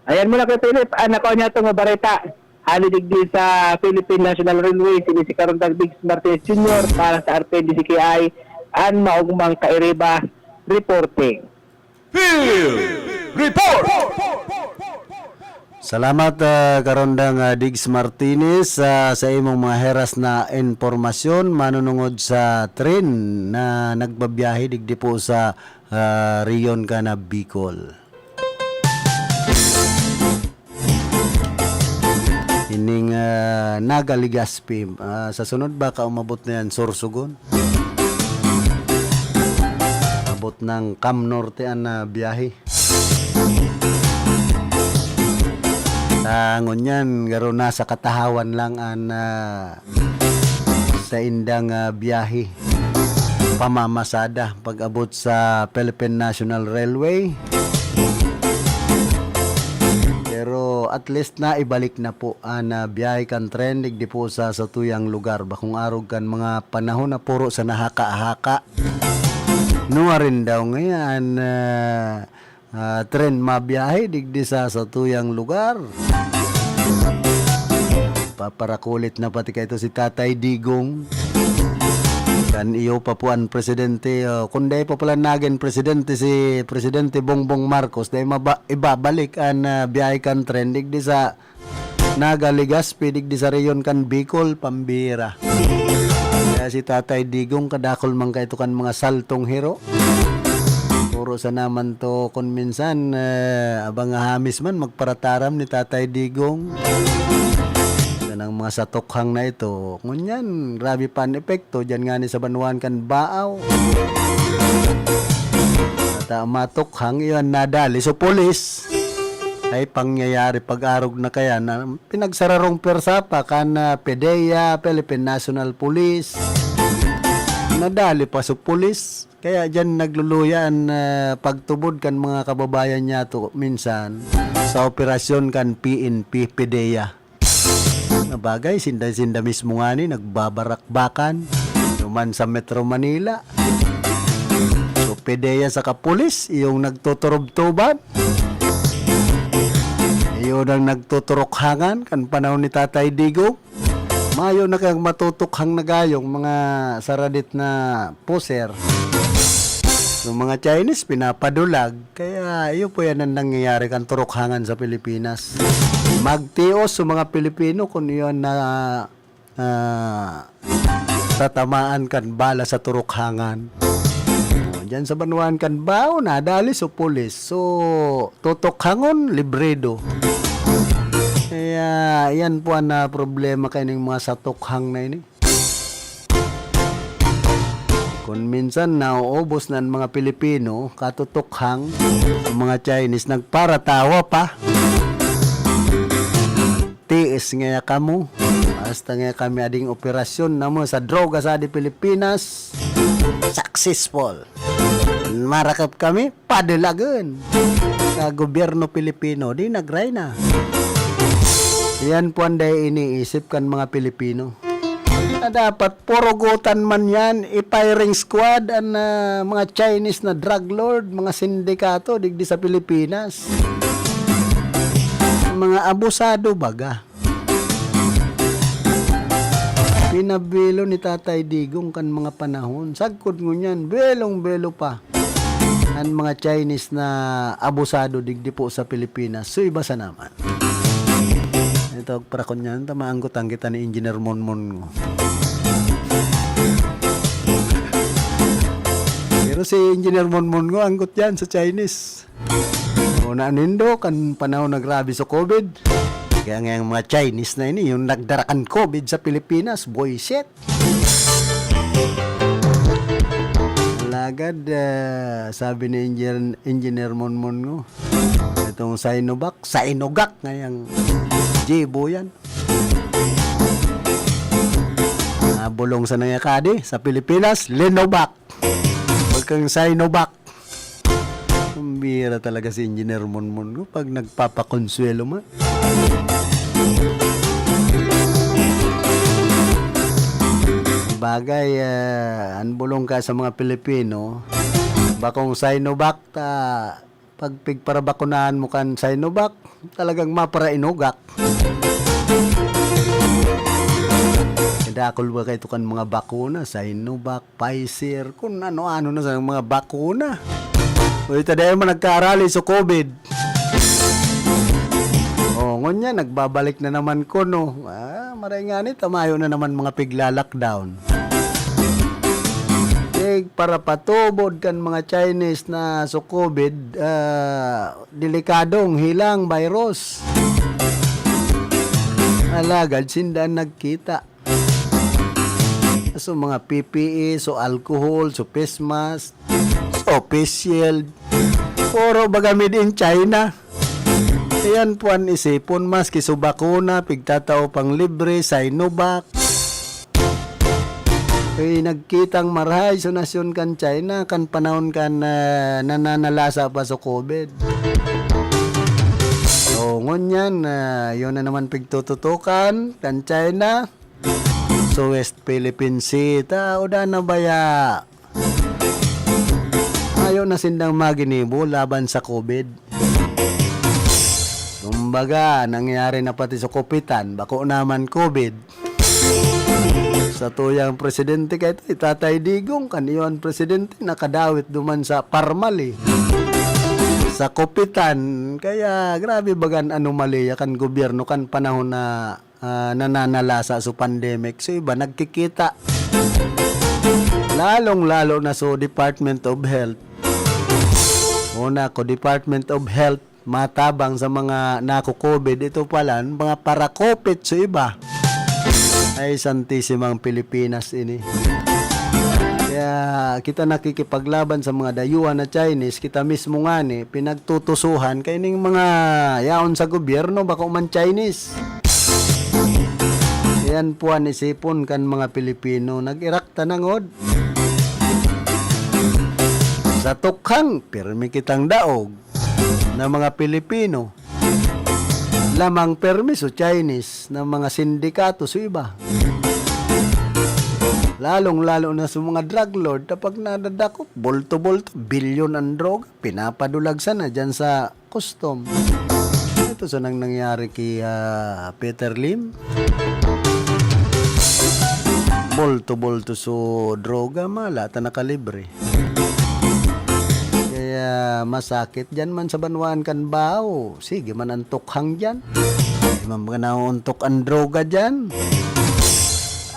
Ayan muna, Kuya Philip. Ah, nakuha niya itong bareta. Hali digdi sa Philippine National Railway, sini si Karundang Diggs Martinez Junior para sa R P N D C K I, an maugmang kairiba, reporting. Field Report! Salamat, ah, Karondang, ah, Diggs Martinez, ah, sa imong mga heras na impormasyon manunungod sa tren na nagbabiyahe digdi po sa, ah, rehiyon kan Bicol. Ining, ah, Naga-Legazpi, ah, sa sunod baka umabot na yan Sorsogon. Abot ng Cam Norte an, ah, biyahe. Ta ngunyan, garo na sa katahawan lang an, ah, saindang, ah, biyahe. Pamamasada pag-abot sa Philippine National Railway. Pero at least na ibalik na po an, ah, biyahe kan tren digdi po sa satuyang lugar. Bakong arog kan mga panahon na puro sa nahaka-haka. Nuarin daw ngayan, ah, ah, tren mabiyahe digdi sa satuyang lugar. Paparakulit na pati kaito si Tatay Digong. Kan iyo pa po an presidente, oh, kun dai pa pala nagin presidente si Presidente Bongbong Marcos, dai maba-, ibabalik an, ah, biyahe kan tren digdi sa Naga, Legazpi, digdi sa rehiyon kan Bicol, pambira. Kaya si Tatay Digong, kadakul man kaito kan mga saltong hiro. Puro sana man to, kun minsan, eh, abang hamis man, magparataram ni Tatay Digong. Yan ang mga satukhang na ito. Ngunyan, grabe pa an epekto. Diyan nga ni sa banwaan kan Baaw. At, ah, matukhang iyan nadali. So, pulis, ay pangyayari pag-arog na kaya na pinagsararong pwersa pa kan, ah, PDEA, Philippine National Police. Nadali pa sa pulis. Kaya diyan nagluluya an, ah, pagtubod kan mga kababayan niyato minsan sa operasyon kan P N P, PDEA. Na bagay, sinda-sinda mismo ngani nagbabarakbakan. Duman sa Metro Manila, so, PDEA saka pulis, iyong nagtuturubtuban. Iyon ang nagtuturukhangan kan panahon ni Tatay Digong. Mayo na kayang matutukhang na gayong mga saradit na poser. Yung mga Chinese, pinapadulag. Kaya iyo po yan ang nangyayari kan turukhangan sa Pilipinas. Magtios sa mga Pilipino kung iyon na, ah, tatamaan kan bala sa turukhangan. Diyan sa banwaan kan Bao, nadali so pulis. So, tutukhangon, libredo. Kaya, yan po ang, ah, problema kaining mga satukhang na ini. Kun minsan, nauubos na an mga Pilipino, katutukhang, ang mga Chinese, nagparatawa pa. Tiis ngaya kamo. Basta ngaya kami ading operasyon namo sa droga sa di Pilipinas, successful. Marakop kami, padalagan sa gobyerno Pilipino, di nagrayna. Yan po ang dai iniisip kan mga Pilipino. Na dapat purugutan man yan, i-firing squad an, ah, mga Chinese na drug lord, mga sindikato, digdi sa Pilipinas. Mga abusado baga. Pinabelo ni Tatay Digong kan mga panahon. Sagkod ngunyan, belong-belo pa an mga Chinese na abusado digdi po sa Pilipinas. So, iba sa naman. Ito, parakon niyan, ta maanggotan kita ni Engineer Monmon ngo. Pero si Engineer Monmon ngo, anggot yan sa Chinese. Una nindo, kan panahon na grabe sa covid. Kaya nga yung mga Chinese na ini, yung nagdara kan covid sa Pilipinas, buwisit. Alagad, ah, sabi ni Engineer, Engineer Monmon ngo, itong Sinovac, Sinogak ngayang Jibo yan. Nabulong sa nangakadi, sa Pilipinas, Linovac. Huwag kang Sinovac. Kumbira talaga si Engineer Monmon ngo pag nagpapakonsuelo man. Bagay, ah, an bulong ka sa mga Pilipino, bakong Sinovac, ta, pag pigparabakunahan mo kan Sinovac, talagang maparainugak. Dakul ba kayo kan mga bakuna, Sinovac, Pfizer, kung ano-ano na sa mga bakuna. O, ito dahil man nagkaarali sa covid. O, ngunyan, nagbabalik na naman kuno. Ah, maray nga ni, tamayo na naman mga pigla-lockdown. Tig para patubod kan mga Chinese na sa covid, ah, delikadong hilang virus. Alagad sinda nagkita. So, mga P P E, so alcohol, so face mask, so face shield. Puro baga made in China. Ayan po an isipon, maski so bakuna, pigtatao pang libre, Sinovac. Eh, nagkitang marahay so nasyon kan China, kan panahon kan, ah, nananalasa pa so covid. So, ngunyan, ah, yun na naman pigtututukan kan China. So, West Philippine Sea, ta, uda na baya? Mayo na sindang maginibo laban sa COVID. Kumbaga, nangyari na pati sa Copitan, bako naman COVID. Sa tuyang presidente kay Tatay Digong, kan iyo an presidente, nakadawit duman sa Parmali, sa Copitan. Kaya grabe baga an anomalya kan gobyerno kan panahon na, ah, nananalasa so pandemic. So iba nagkikita. Lalong-lalo na so Department of Health. Una ko, Department of Health, matabang sa mga nako-COVID, ito pala, mga parakopit so iba. Ay, Santisimang Pilipinas ini. Kaya kita nakikipaglaban sa mga dayuhan na Chinese, kita mismo ngani, pinagtutusuhan kaining mga yaon sa gobyerno, bako man Chinese. Yan po an isipon kan mga Pilipino. Nag-irak ta nangod. Sa tukhang, pirmi kitang daog na mga Pilipino. Lamang permi so Chinese na mga sindikato so iba. Lalong-lalo na sa mga drug lord, kapag nadadakop, bulto-bulto, bilyon ang droga, pinapadulag sana dyan sa custom. Ito sanang nangyari kay, ah, Peter Lim. Bulto-bulto so droga, mala ta nakalibre. Kaya masakit dyan man sa banwaan kan Bao. Sige man ang tukhang dyan. Di man mga nauuntok ang droga dyan.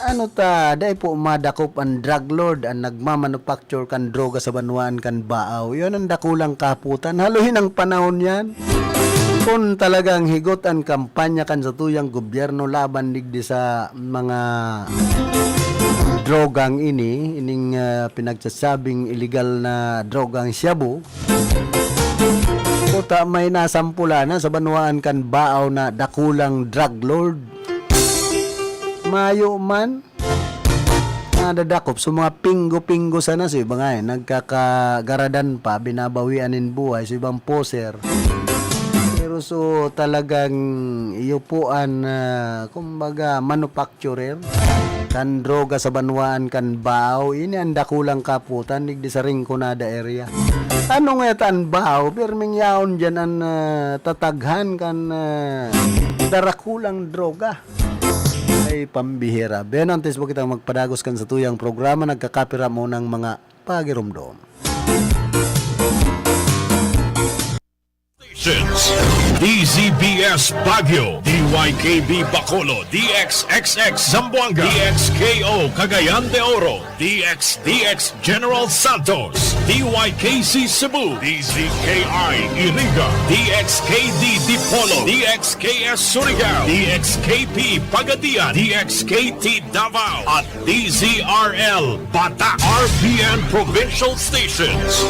Ano ta, dai po madakop ang drug lord, ang nagmamanufacture kan droga sa banwaan kan Bao. Yun ang dakulang kaputan. Haluhin ang panahon yan. Kung talagang higot ang kampanya kan satuyang gobyerno laban digdi sa mga drogang ini, ining, ah, pinagsasabing iligal na drogang shabu, puta, may nasampula na sa banwaan kan Bao na dakulang drug lord. Mayo man, nadadakop. So, mga pinggo-pinggo sana. So, iba nga, eh, nagkakagaradan pa, binabawian nin buhay. So, ibang poser. Pero so, talagang iyo po an, ah, kumbaga, manufacturer kan droga sa banwaan kan Bao. Ini ang dakulang kaputan, digdi sa Rinconada area. Ano nga tan Bao? Pirming yaon dyan an, ah, tataghan kan, ah, darakulang droga. Ay, pambihira. Ben, antes mo kitang magpadagos kan satuyang programa, nagkakapira mo ng mga pagiromdom. Stations. D Z B S Baguio, D Y K B Bacolod, D X X X Zamboanga, D X K O Cagayan de Oro, D X D X General Santos, D Y K C Cebu, D Z K I Iriga, D X K D Dipolog, D X K S Surigao, D X K P Pagadian, D X K T Davao, at D Z R L Batak, R P N Provincial Stations.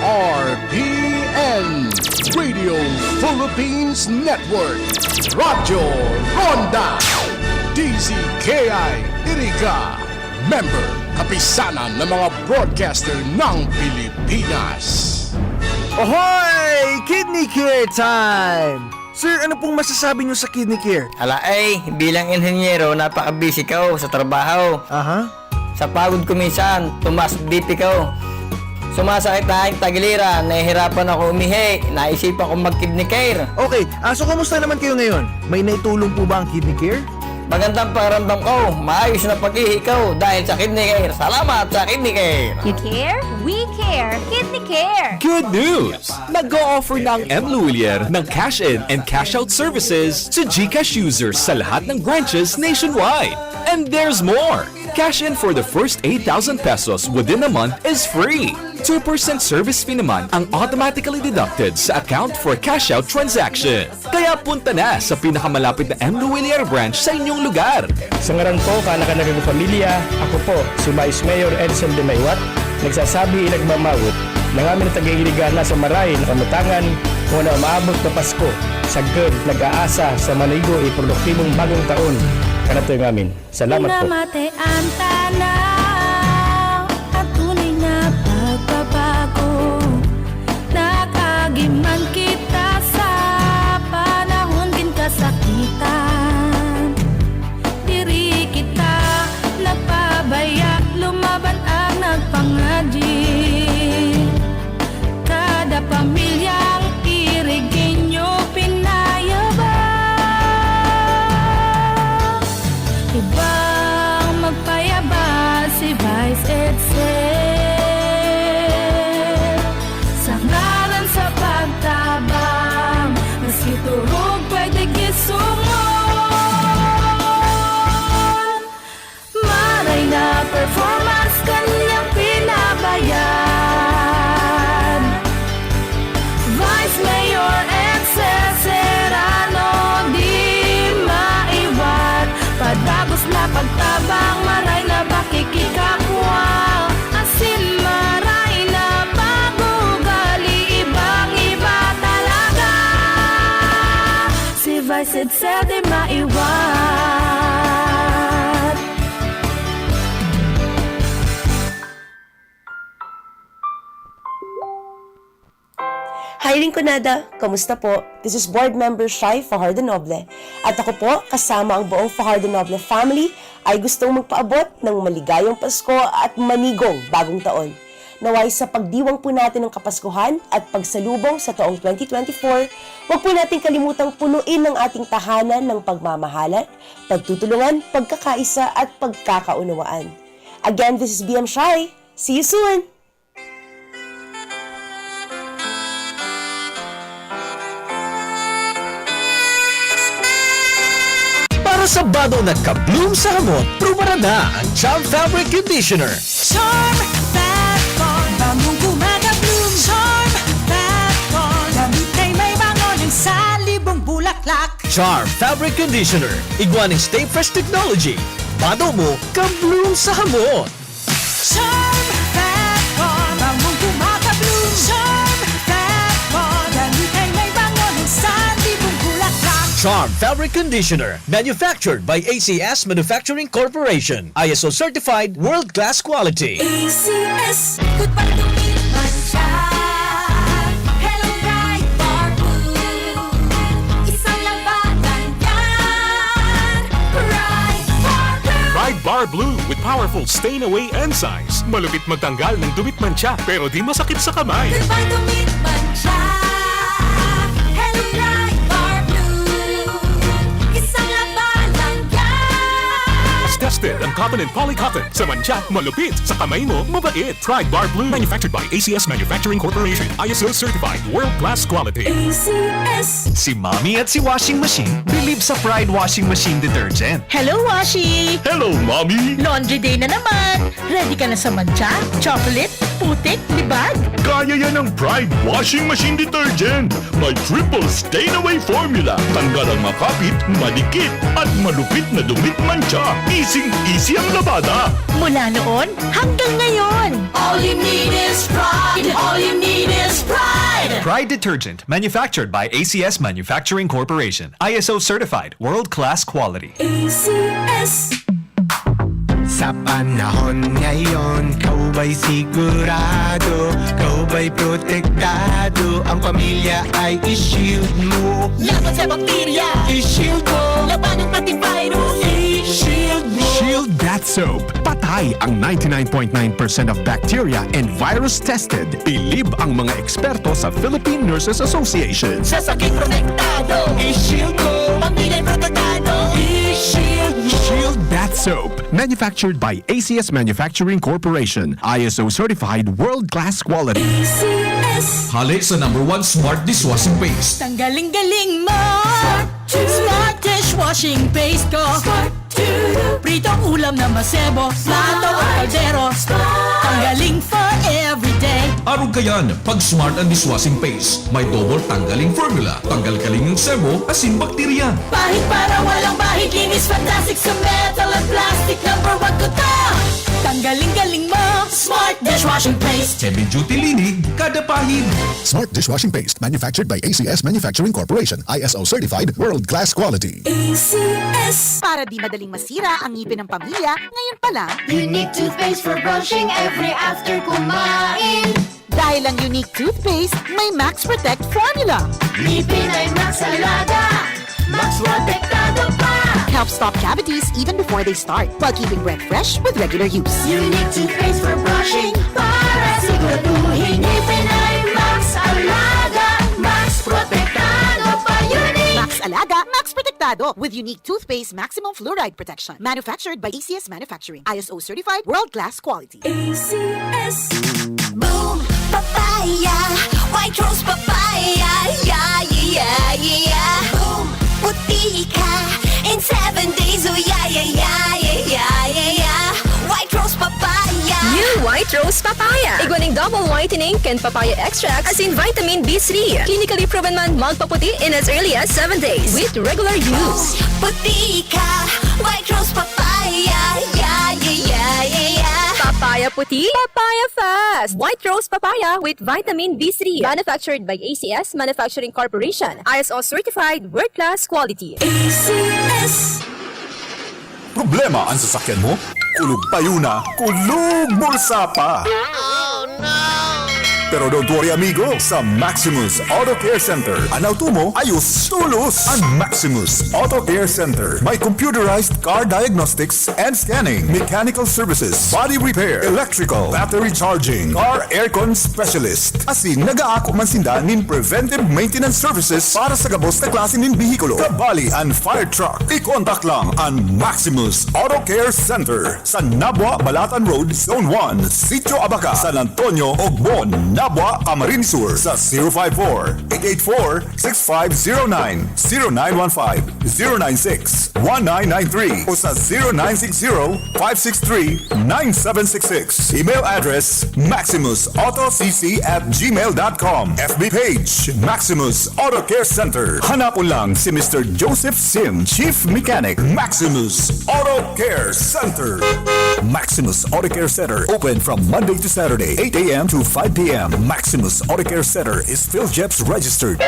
R P N, Radio Philippines Network, Radyo Ronda, D Z K I Iriga, member, kapisanan ng mga broadcaster ng Pilipinas. Ohoy! Kidney Care Time! Sir, ano pong masasabi niyo sa Kidney Care? Ala ay, bilang inhenyero, napaka-busy ko sa trabaho. Aha. Sa pagod ko minsan, tumaas B P ko. Sumasakit na aking tagiliran, nahihirapan ako umihi, naisipan kong mag-Kidney Care. Okay, ah, so kamusta naman kayo ngayon? May naitulong po ba ang Kidney Care? Magandang pakiramdam ko, maayos na pag-ihi ko dahil sa Kidney Care. Salamat sa Kidney Care! You care? We care! Kidney Care! Good news! Nag-o-offer na ang M Luwilier ng cash in and cash out services sa GCash users sa lahat ng branches nationwide. And there's more! Cash in for the first eight thousand pesos within a month is free. Two percent service fee naman ang automatically deducted sa account for cash out transaction. Kaya punta na sa pinakamalapit na M Luwilier branch sa inyong lugar. Sa ngaran po, kaanakan na rin pamilya, ako po, si Vice Mayor Edsel de Maywat, nagsasabi, nagmamawot, na ngamin ang taga-Iriga na sa maray na kamutangan, muna umaabot na Pasko, sagkod, nag-aasa sa manigo e produktibong bagong taon. Kanatoy ngamin. Salamat po. Pinamate ang tanaw, ang tunay na pagbabago. Nakagiman kita sa panahon kin kasakitan. Diri kita nagpabaya, lumaban ang nagpang- Ug pwede gisungon, maray na performance kanyang pinabayad. Vice Mayor Excel Serrano, di maiwat, padagos na pagtabang, maray na pakikikapwa, asin maray na pag-ugali, ibang-iba talaga. Si Vice Excel di maiwat. Hi, Rinconada! Kamusta po? This is Board Member Shai Fajardo Noble. At ako po, kasama ang buong Fajardo Noble family, ay gustong magpaabot ng maligayang Pasko at manigong Bagong Taon. Naway sa pagdiwang po natin ng Kapaskuhan at pagsalubong sa taong twenty twenty-four, huwag po natin kalimutang punuin ang ating tahanan ng pagmamahalan, pagtutulungan, pagkakaisa at pagkakaunawaan. Again, this is B M Shai. See you soon! Para sa bado na ka-bloom sa hamot, prubaran na ang Charm Fabric Conditioner. Charm Fat Bond, bangong gumagabloom. Charm Fat Bond, gamit ay may bango ng salibong bulaklak. Charm Fabric Conditioner, igwa ning Stay Fresh Technology. Bado mo, ka-bloom sa hamot. Charm Fat Bond, bangong gumagabloom. Charm Fat Bond, gamit ay may bango ng salibong bulaklak. Charm Fabric Conditioner, manufactured by A C S Manufacturing Corporation. I S O certified, world-class quality. A C S, goodbye to me, mantsa. Hello, Pride Bar Blue. Isang labanan yan. Pride Bar Blue. Pride Bar Blue with powerful stain away enzymes. Malupit magtanggal ng dumit, mantsa, pero di masakit sa kamay. Goodbye to me, mantsa. Hello, Pride Bar Blue. Isang labanan yan. Tested ang cotton and poly cotton. Sa mantsa, malupit. Sa kamay mo, mabait. Pride Bar Blue. Manufactured by A C S Manufacturing Corporation. I S O certified. World class quality. A C S. Si Mommy at si Washing Machine bilib sa Pride Washing Machine Detergent. Hello, Washi! Hello, Mommy! Laundry day na naman! Ready ka na sa mantsa, chocolate, putik, libag? Kaya yan ng Pride Washing Machine Detergent. May triple stain away formula. Tanggal ang makapit, madikit, at malupit na dumit, mantsa. Easy-easy ang labada. Mula noon hanggang ngayon. All you need is Pride. All you need is Pride. Pride Detergent, manufactured by A C S Manufacturing Corporation. I S O certified, world-class quality. A C S. Sa panahon ngayon, ikaw ba'y sigurado? Ikaw ba'y protektado? Ang pamilya ay i-shield mo. Laban sa bakterya, i-shield mo. Laban ng antivirus, i-shield mo. Shield Bath Soap. Patay ang ninety-nine point nine percent of bacteria and virus tested. Bilib ang mga eksperto sa Philippine Nurses Association. Sa sakit protektado, i-shield mo. Pamilya protektado, i-shield mo. Shield Bath Soap. Manufactured by A C S Manufacturing Corporation. I S O certified, world-class quality. A C S. Hale sa number one smart dishwashing paste. Tanggaling-galing mo! Smart Dishwashing paste ko. Smart Pritong ulam na masebo, plato o kaldero. Tanggaling for everyday. Arog kayan, pag Smart ang dishwashing paste. May double tanggaling formula. Tanggal kaling ang sebo, asin bakterya. Pahid para walang bahid, linis fantastic sa metal at plastic. Number one ko to. Tanggaling-galing mo, Smart Dishwashing Paste. Heavy duty linig, kada pahid. Smart Dishwashing Paste, manufactured by A C S Manufacturing Corporation, I S O certified, world class quality. A C S. Para di madaling masira ang ngipin ng pamilya, ngayon pa lang. Unique toothpaste for brushing every after kumain. Dahil ang Unique Toothpaste may Max Protect Formula. Ngipin ay Max Alaga, Max Protektado pa. Helps stop cavities even before they start, while keeping breath fresh with regular use. Unique Toothpaste for brushing, para siguraduhin ngipin ay Max Alaga, Max Protektado pa. Unique! Max Alaga, Max Protektado, with Unique Toothpaste Maximum Fluoride Protection. Manufactured by A C S Manufacturing. I S O certified, world class quality. A C S. Boom Papaya, White Rose Papaya, yeah, yeah, yeah, yeah. Boom Ika in seven days, oh yeah, yeah, yeah, yeah, yeah, yeah, yeah. White Rose Papaya. New White Rose Papaya. Igwa ning double whitening kan papaya extract asin vitamin B three. Clinically proven man magpaputi in as early as seven days with regular use. Puti ka, White Rose Papaya. Yeah, yeah, yeah, yeah, yeah. Papaya puti, papaya fast. White Rose Papaya with vitamin B three. Manufactured by A C S Manufacturing Corporation. I S O certified, world-class quality. A C S. Problema an sasakyan mo? Kulog payo na, kulog bulsa pa. Pero don't worry, amigo. Sa Maximus Auto Care Center, an auto mo ayos tolos. An Maximus Auto Care Center may computerized car diagnostics and scanning, mechanical services, body repair, electrical, battery charging, car aircon specialist. Asin nagaako man sinda nin preventive maintenance services para sa gabos na klase nin behikulo. Kabali an fire truck. I-contact lang an Maximus Auto Care Center sa Nabua, Balatan Road, Zone one, Sitio Abaca, San Antonio, Ogbon, Nabua, Camarines Sur sa zero five four, eight eight four, six five zero nine, zero nine one five, zero nine six, one nine nine three o sa zero nine six zero, five six three, nine seven six six. Email address, maximus auto c c at gmail dot com. F B page, Maximus Auto Care Center. Hanapon lang si Mister Joseph Sim, Chief Mechanic, Maximus Auto Care Center. Maximus Auto Care Center, open from Monday to Saturday, eight a m to five p m. Maximus Auto Care Center is PhilGEPS registered.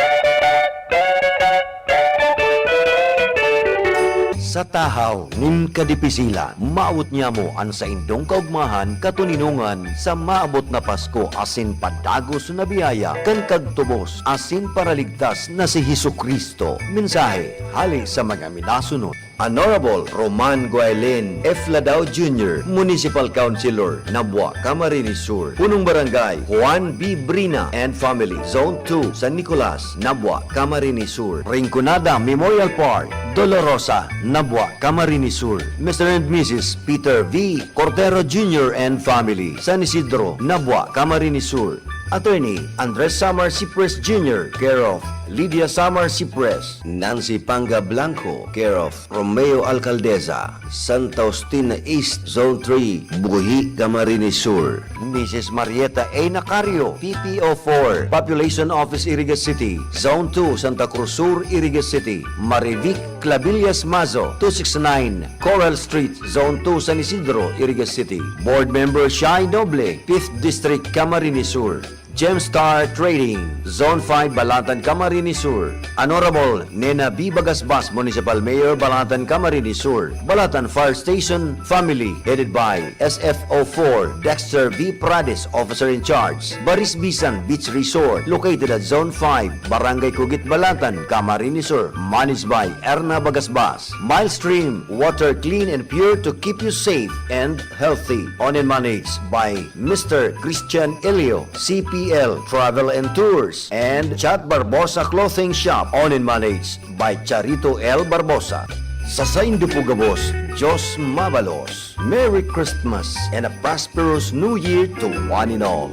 Sa tahaw nin kadipisilan, maawot niamo an saindong kaogmahan, katoninongan sa maabot na Pasko asin padagos na biyaya kan kagtubos asin paraligtas na si Jesu-Cristo. Mensahe hale sa mga minasunod. Honorable Roman Guailin F. Ladao Junior, Municipal Councilor, Nabua, Camarines Sur. Punong Barangay, Juan B. Brina and family, Zone two, San Nicolas, Nabua, Camarines Sur. Rinconada Memorial Park, Dolorosa, Nabua, Camarines Sur. Mister and Missus Peter V. Cortero Junior and family, San Isidro, Nabua, Camarines Sur. Attorney Andres Samar Sipres Junior, care of Lydia Samar Sipres. Nancy Panga Blanco, care of Romeo Alcaldeza, Santa Justina East, Zone three, Buhi, Camarines Sur. Missus Marieta A. Nacario, P P O four, Population Office, Iriga City, Zone two, Santa Cruz Sur, Iriga City. Marivic Clabillas Mazo, two six nine Coral Street, Zone two, San Isidro, Iriga City. Board Member Shai Noble, Fifth District, Camarines Sur. Gemstar Trading, Zone five, Balatan, Camarines Sur. Honorable Nena B. Bagasbas, Municipal Mayor, Balatan, Camarines Sur. Balatan Fire Station Family, headed by S F O four Dexter V. Prades, Officer in Charge. Barisbisan Beach Resort, located at Zone five, Barangay Kugit, Balatan, Camarines Sur. Managed by Erna Bagasbas. Milestream, water clean and pure to keep you safe and healthy. Owned and managed by Mister Christian Elio, C P L Travel and Tours, and Chat Barbosa Clothing Shop. Owned and managed by Charito L. Barbosa. Sa saindo po gabos, Diyos mabalos. Merry Christmas and a prosperous New Year to one and all.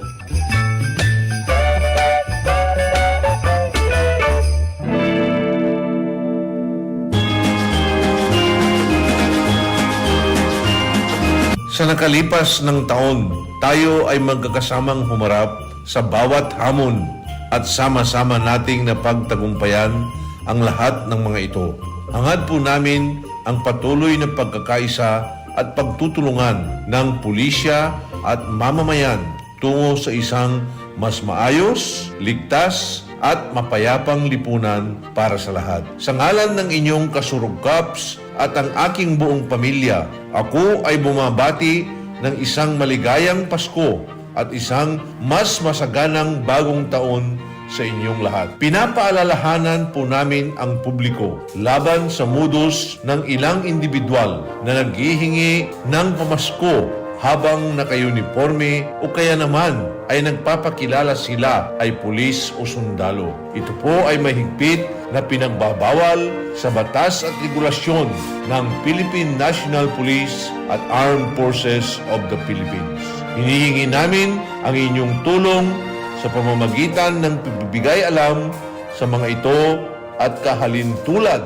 Sa nakalipas nang taon, tayo ay magkakasamang humarap sa bawat hamon at sama-sama nating napagtagumpayan ang lahat ng mga ito. Hangad po namin ang patuloy na pagkakaisa at pagtutulungan ng pulisya at mamamayan tungo sa isang mas maayos, ligtas, at mapayapang lipunan para sa lahat. Sa ngalan ng inyong kasurog, Kaps, at ang aking buong pamilya, ako ay bumabati ng isang maligayang Pasko at isang mas masaganang bagong taon sa inyong lahat. Pinapaalalahanan po namin ang publiko laban sa modus ng ilang indibidwal na naghihingi ng pamasko habang naka-uniporme o kaya naman ay nagpapakilala sila ay pulis o sundalo. Ito po ay mahigpit na pinagbabawal sa batas at regulasyon ng Philippine National Police at Armed Forces of the Philippines. Hinihingi namin ang inyong tulong sa pamamagitan ng pagbibigay alam sa mga ito at kahalintulad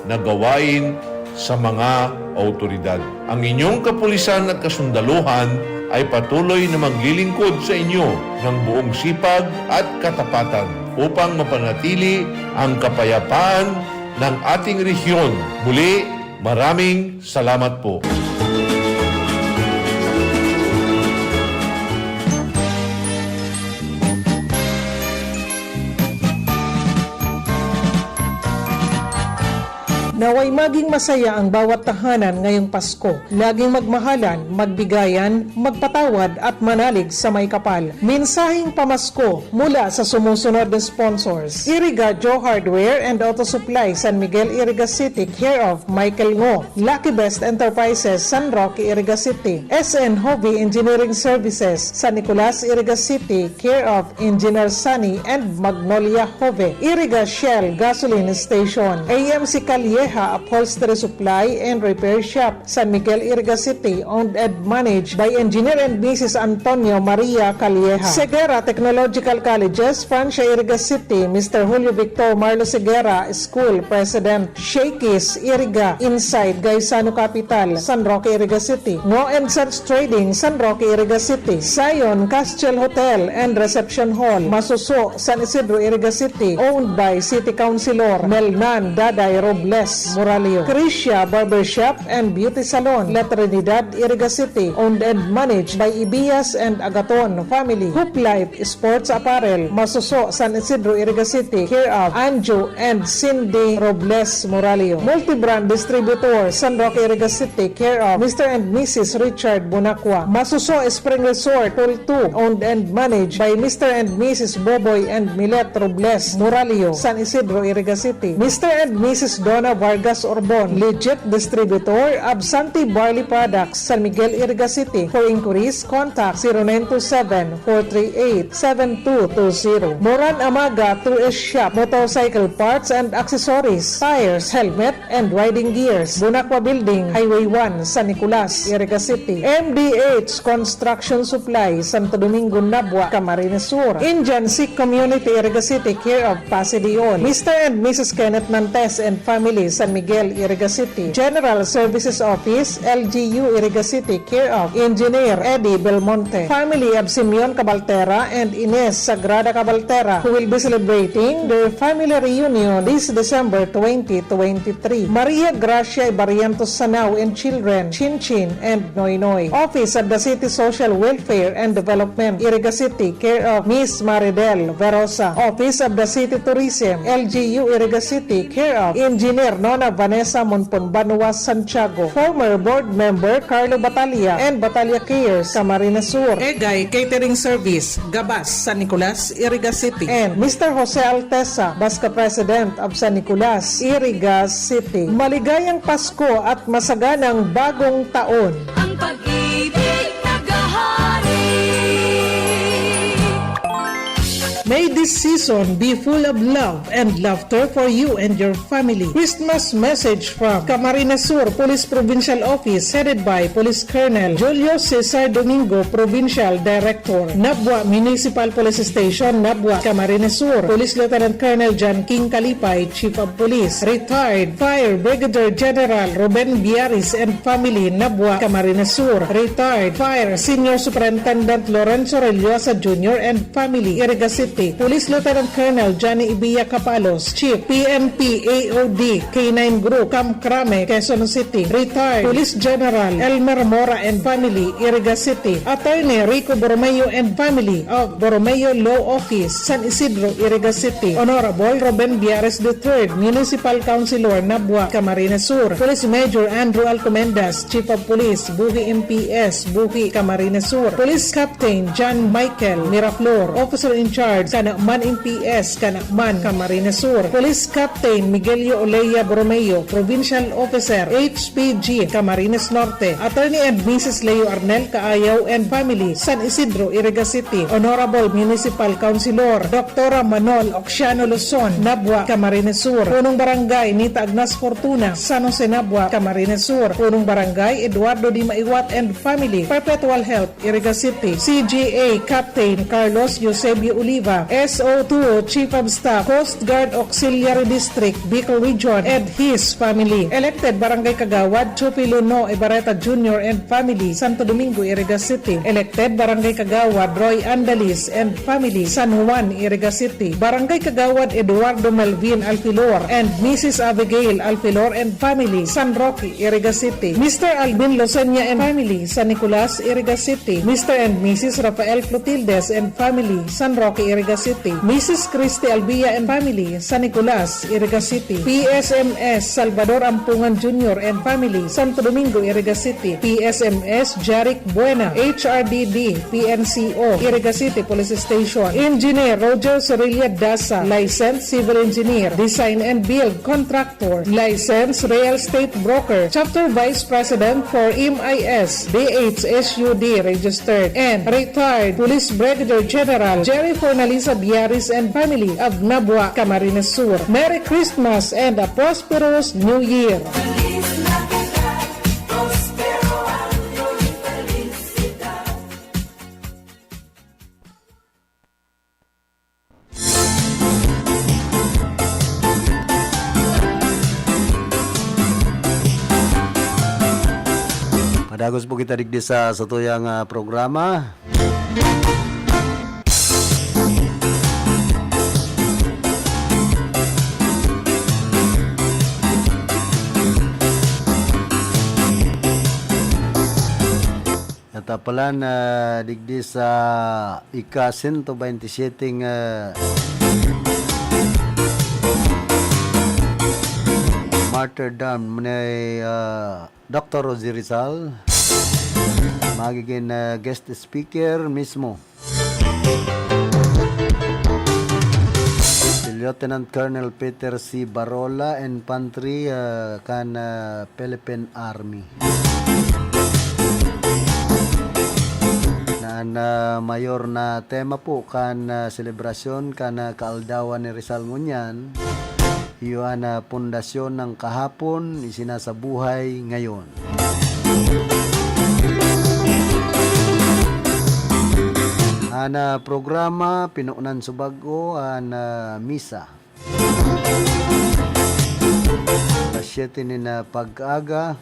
na gawain sa mga awtoridad. Ang inyong kapulisan at kasundaluhan ay patuloy na maglilingkod sa inyo ng buong sipag at katapatan upang mapanatili ang kapayapaan ng ating rehiyon. Muli, maraming salamat po. Naway maging masaya ang bawat tahanan ngayong Pasko. Laging magmahalan, magbigayan, magpatawad at manalig sa may kapal. Mensaheng pamasko mula sa sumusunod na sponsors: Iriga Joe Hardware and Auto Supply, San Miguel, Iriga City, care of Michael Ngo. Lucky Best Enterprises, San Roque, Iriga City. S N Hobby Engineering Services, San Nicolas, Iriga City, care of Engineer Sunny and Magnolia Jove. Iriga Shell Gasoline Station. A M C Calleja Upholstery Supply and Repair Shop, San Miguel, Iriga City, owned and managed by Engineer and Missus Antonio Maria Calleja. Segura Technological Colleges, Francia, Iriga City, Mister Julio Victor Marlo Segura, School President. Shakey's Iriga, inside Gaisano Capital, San Roque, Iriga City. Ngo and Sons Trading, San Roque, Iriga City. Zion Castle Hotel and Reception Hall, Masuso, San Isidro, Iriga City, owned by City Councilor Melnan Daday Robles Moralio. Crisia Barbershop and Beauty Salon, La Trinidad, Iriga City, owned and managed by Ibias and Agaton family. Hoop Life Sports Apparel, Masuso, San Isidro, Iriga City, care of Anjo and Cindy Robles Moralio. Multibrand Distributor, San Roque, Iriga City, care of Mister and Missus Richard Bonacqua. Masuso Spring Resort, Pool two, owned and managed by Mister and Missus Boboy and Milet Robles Moralio, San Isidro, Iriga City. Mister and Missus Donna Vargas Orbon, legit distributor of Santi Barley Products, San Miguel, Iriga City. For inquiries, contact zero nine two seven, four three eight, seven two two zero. Moran Amaga Tourist Shop, motorcycle parts and accessories, tires, helmet, and riding gears. Bonacqua Building, Highway one, San Nicolas, Iriga City. M D H Construction Supply, Santo Domingo, Nabua, Camarines Sur. Indian Sikh Community, Iriga City, care of Pasi Dion. Mister and Missus Kenneth Nantes and family, San Miguel, Iriga City. General Services Office, L G U, Iriga City, care of Engineer Eddie Belmonte. Family of Simeon Cabaltera and Ines Sagrada Cabaltera, who will be celebrating their family reunion this December twenty twenty-three. Maria Gracia Barrientos Sanao and children, Chinchin and Noynoy. Office of the City Social Welfare and Development, Iriga City, care of Miss Maridel Verosa. Office of the City Tourism, L G U, Iriga City, care of Engineer Nona Vanessa Monpon Banua Santiago. Former board member Carlo Batalla and Batalla Cares, Camarines Sur. Egay Catering Service, Gabas, San Nicolas, Iriga City. And Mister Jose Altesa, Basca President of San Nicolas, Iriga City. Maligayang Pasko at masaganang Bagong Taon! Ang pag-ibig naghahari. May this season be full of love and laughter for you and your family. Christmas message from Camarines Sur Police Provincial Office, headed by Police Colonel Julio Cesar Domingo, Provincial Director. Nabua Municipal Police Station, Nabua, Camarines Sur. Police Lieutenant Colonel John King Kalipay, Chief of Police. Retired Fire Brigadier General Ruben Biaris and family, Nabua, Camarines Sur. Retired Fire Senior Superintendent Lorenzo Rellosa Junior and family, Iriga City. Police Lieutenant Colonel Johnny Ibiya Capalos, Chief, P N P A O D, K nine Group, Camp Crame, Quezon City. Retired Police General Elmer Mora and family, Iriga City. Attorney Rico Borromeo and family of Borromeo Law Office, San Isidro, Iriga City. Honorable Ruben Biares the third, Municipal Councilor, Nabua, Camarines Sur. Police Major Andrew Alcomendas, Chief of Police, Buhi M P S, Buhi, Camarines Sur. Police Captain John Michael Miraflor, Officer in Charge, Canaman M P S, Canaman, Camarines Sur. Police Captain Miguelio Olea Borromeo, Provincial Officer, H P G, Camarines Norte. Attorney and Missus Leo Arnel Kaayaw and family, San Isidro, Iriga City. Honorable Municipal Councilor Doctora Manol Oxiano Luzon, Nabua, Camarines Sur. Punong Barangay Nita Agnas Fortuna, San Jose, Nabua, Camarines Sur. Punong Barangay Eduardo Di Maiwat and family, Perpetual Health, Iriga City. C G A Captain Carlos Eusebio Oliva, S O two, Chief of Staff, Coast Guard Auxiliary District, Bicol Region, and his family. Elected Barangay Kagawad, Teofilo No Ibarreta Junior and family, Santo Domingo, Iriga City. Elected Barangay Kagawad, Roy Andalis and family, San Juan, Iriga City. Barangay Kagawad, Eduardo Melvin Alfilor and Missus Abigail Alfilor and family, San Roque, Iriga City. Mister Alvin Losenia and family, San Nicolas, Iriga City. Mister and Missus Rafael Clotildes and family, San Roque, Iriga City. Missus Christy Albia and family, San Nicolas, Iriga City. P S M S Salvador Ampungan Junior and family, Santo Domingo, Iriga City. P S M S Jaric Buena, H R D D, P N C O, Iriga City Police Station. Engineer Roger Sorilla Dasa, licensed civil engineer, design and build contractor. Licensed real estate broker, chapter vice president for M I S, D H S U D registered, and retired Police Brigadier General Jerry Fornalisa Biaris and family of Nabua, Camarines Sur. Merry Christmas and a prosperous New Year! Padagos po kita digdi sa satuyang, ah, programa. Natapalan na digdi sa ika-sento bente siyete nga martyrdom ni, ah, Doktor Jose Rizal. Magiging, ah, guest speaker mismo si Lieutenant Colonel Peter C. Barola, Infantry, ah, kan, ah, Philippine Army. Na an, ah, mayor na tema po kan, ah, selebrasyon kan, ah, kaaldawan ni Rizal ngunyan, iyo an, ah, pundasyon ng kahapon, isinasabuhay ngayon. An, ah, programa, pinunan sa bag-o, an, ah, misa. Alas siyete nin, ah, pag-aga,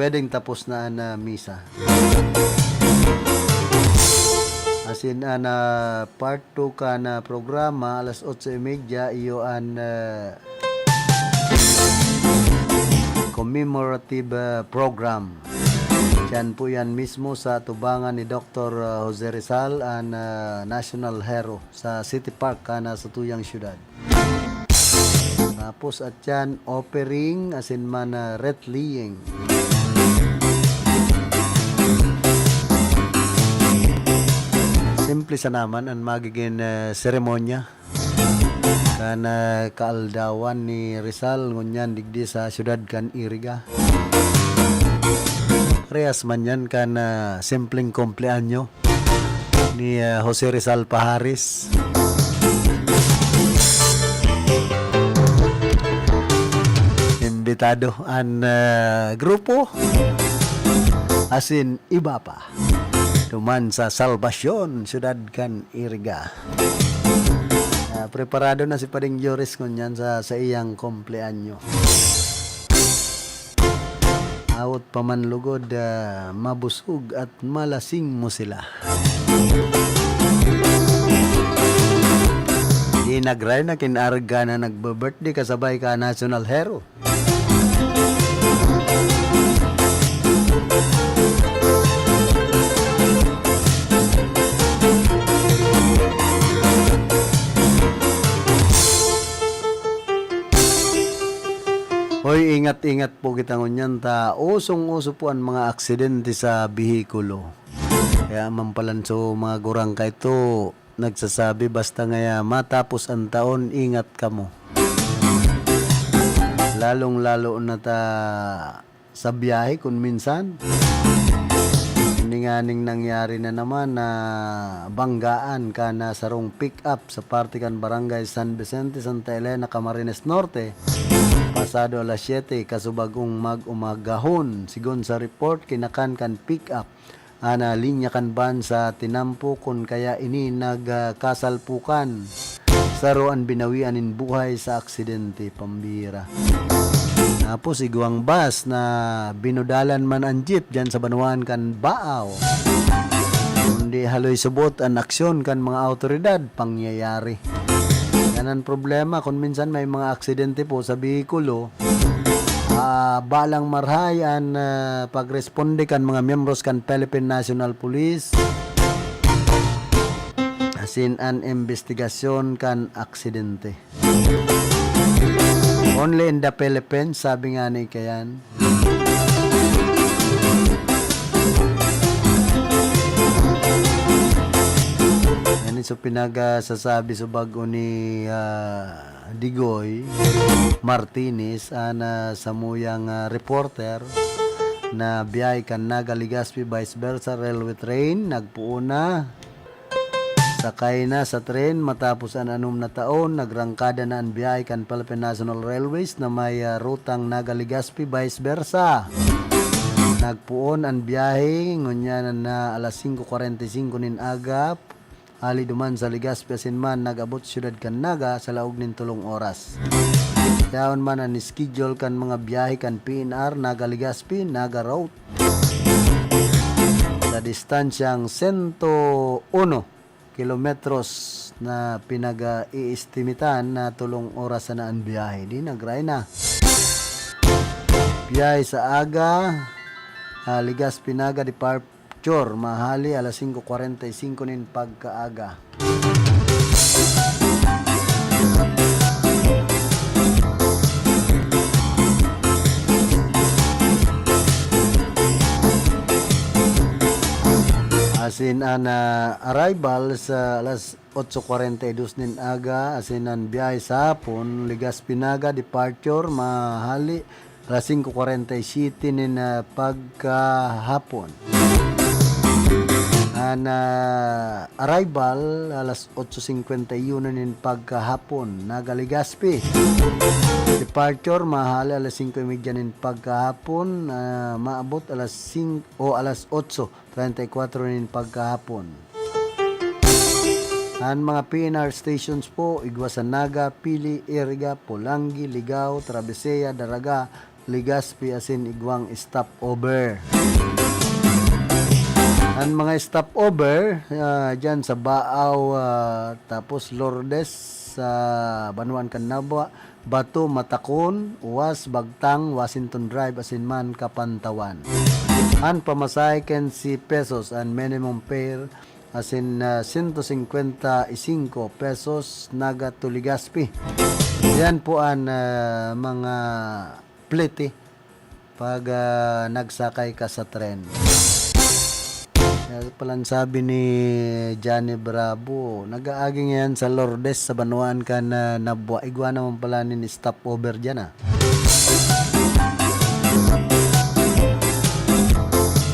pwedeng tapos na an, ah, misa. Asin an, ah, part two kan, ah, programa, alas otso y media, iyo an, ah, commemorative, ah, program. Diyan po yan mismo sa tubangan ni Doktor, ah, Jose Rizal, an, ah, national hero sa City Park, kan, ah, satuyang syudad. Tapos at yan, offering, asin man, ah, wreath-laying. Simple sana man an magiging, ah, seremonya kan, ah, kaaldawan ni Rizal ngunyan digdi sa syudad kan Iriga. Parehas man yan kan, ah, simpleng kumpleanyo ni, ah, Jose Rizal Pajares. Imbitado an, ah, grupo asin iba pa duman sa Salvacion, syudad kan Iriga. Ah, preparado na si Pading Joris ngunyan sa, sa iyang kumpleanyo. Awot pa man lugod, ah, mabusog at malasing mo sila. Di nagray na kin-arga na nagbe-birthday kasabay ka national hero. Hoy, ingat-ingat po kita ngunyan ta usong-uso po an mga aksidente sa behikulo. Kaya man palan so mga gurang kaito, nagsasabi, basta ngaya matapos an taon, ingat kamo. Lalong-lalo na ta sa biyahe kun minsan. Ini nganing nangyari na naman na banggaan kan sarong pick-up sa parte kan Barangay San Vicente, Santa Elena, Camarines Norte, pasado alas siyete kasubagong mag-umagahon. Sigon sa report, kinakan kan pick-up Ana, linya kan van sa tinampo kun kaya ini nagkasalpukan. Saro an binawian nin buhay sa aksidente, pambira. Tapos igwang bus na binudalan man an jeep diyan sa banwaan kan Baaw. Kundi haloy subot an aksyon kan mga awtoridad, pangyayari. Yan ang problema kun minsan may mga aksidente po sa behikulo, ah, balang marahay an, ah, pagresponde kan mga miyembros kan Philippine National Police asin an imbestigasyon kan aksidente. Only in the Philippines, sabi nga ni Kayan. Yan so pinagasasabi sa bag-o ni, ah, Digoy Martinez, an, ah, samuyang, ah, reporter na biyahe kan Naga Legazpi, vice versa, railway train, nagpoon na. Sakay na sa tren matapos an anom na taon, nagrangkada na an biyahe kan Philippine National Railways na may, ah, rutang Naga Legazpi, vice versa. Nagpoon an biyahe, ngunyan na alas singko kwarenta y singko nin aga, hali duman sa Legazpi asin man nag-abot siyudad kan Naga sa laog nin tolong oras. Yaon man an schedule kan mga biyahe kan P N R, Naga Legazpi, Naga Route. Sa distansyang sento uno kilometros na pinag-iistimitan na tolong oras sana an biyahe. Di nagray na. Biyahe sa aga, ah, Legazpi Naga departure, mahali alas singko kwarenta y singko nin pagkaaga. Asin an, ah, arrival sa alas otso kwarenta y dos nin aga, asin an biyahe sa hapon, Legazpi Naga departure, mahali alas singko kwarenta y siyete nin, ah, pagkahapon. An, ah, arrival, alas otso singkwenta y uno nin pagkahapon, Naga Legazpi. Departure, mahali alas singko y medya nin pagkahapon, ah, maabot alas sing-, o alas otso treinta y cuatro nin pagkahapon. An mga P N R stations po, igwa sa Naga, Pili, Iriga, Polangui, Ligao, Travesea, Daraga, Legazpi asin igwang stopover. An mga stopover, ah, diyan sa Baaw, ah, tapos Lourdes, sa banwaan kan Nabua, Bato, Matacon, Uwas, Bagtang, Washington Drive, asin man Kapantawan. An pamasahe, quince pesos an minimum fare, asin, ah, sento singkwenta y singko pesos Naga to Legazpi. Yan po an, ah, mga plete pag, ah, nagsakay ka sa tren. Kaya palang sabi ni Johnny Bravo, nag-aagi ngayan sa Lourdes sa banwaan kan, ah, Nabua. Igwa naman pala nin stopover diyan, ah.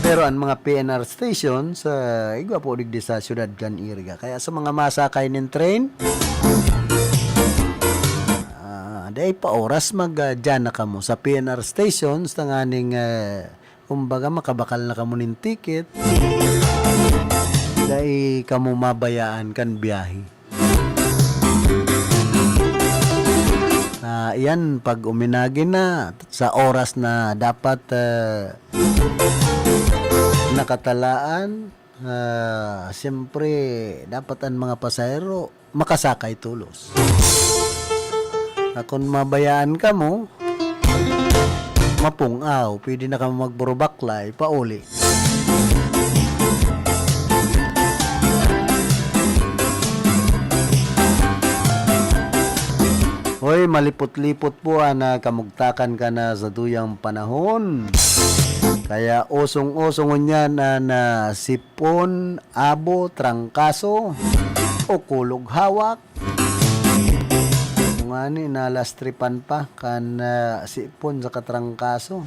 Pero an mga P N R stations, ah, igwa po digdi sa siyudad kan Iriga. Kaya sa mga masakay nin train, ah, dai pa oras, mag, ah, diyan na kamo sa P N R stations, tanganing, ah, kumbaga, makabakal na kamo nin ticket. Dai kamo mabayaan kan biyahe. Ah, iyan, pag uminagi na, sa oras na dapat, ah, nakatalaan, ah, siyempre, dapat an mga pasahero makasakay tolos. Akon mabayaan kamo, mapung-aw, pwede na kamo magburubaklay, pauli. Hoy, malipot-lipot po an, ah, kamugtakan kan, ah, satuyang panahon. Kaya osong-osong ngunyan an, ah, sipon, abo, trangkaso, o kulog hawak. Kung ani, nalastripan pa kan, ah, sipon saka trangkaso.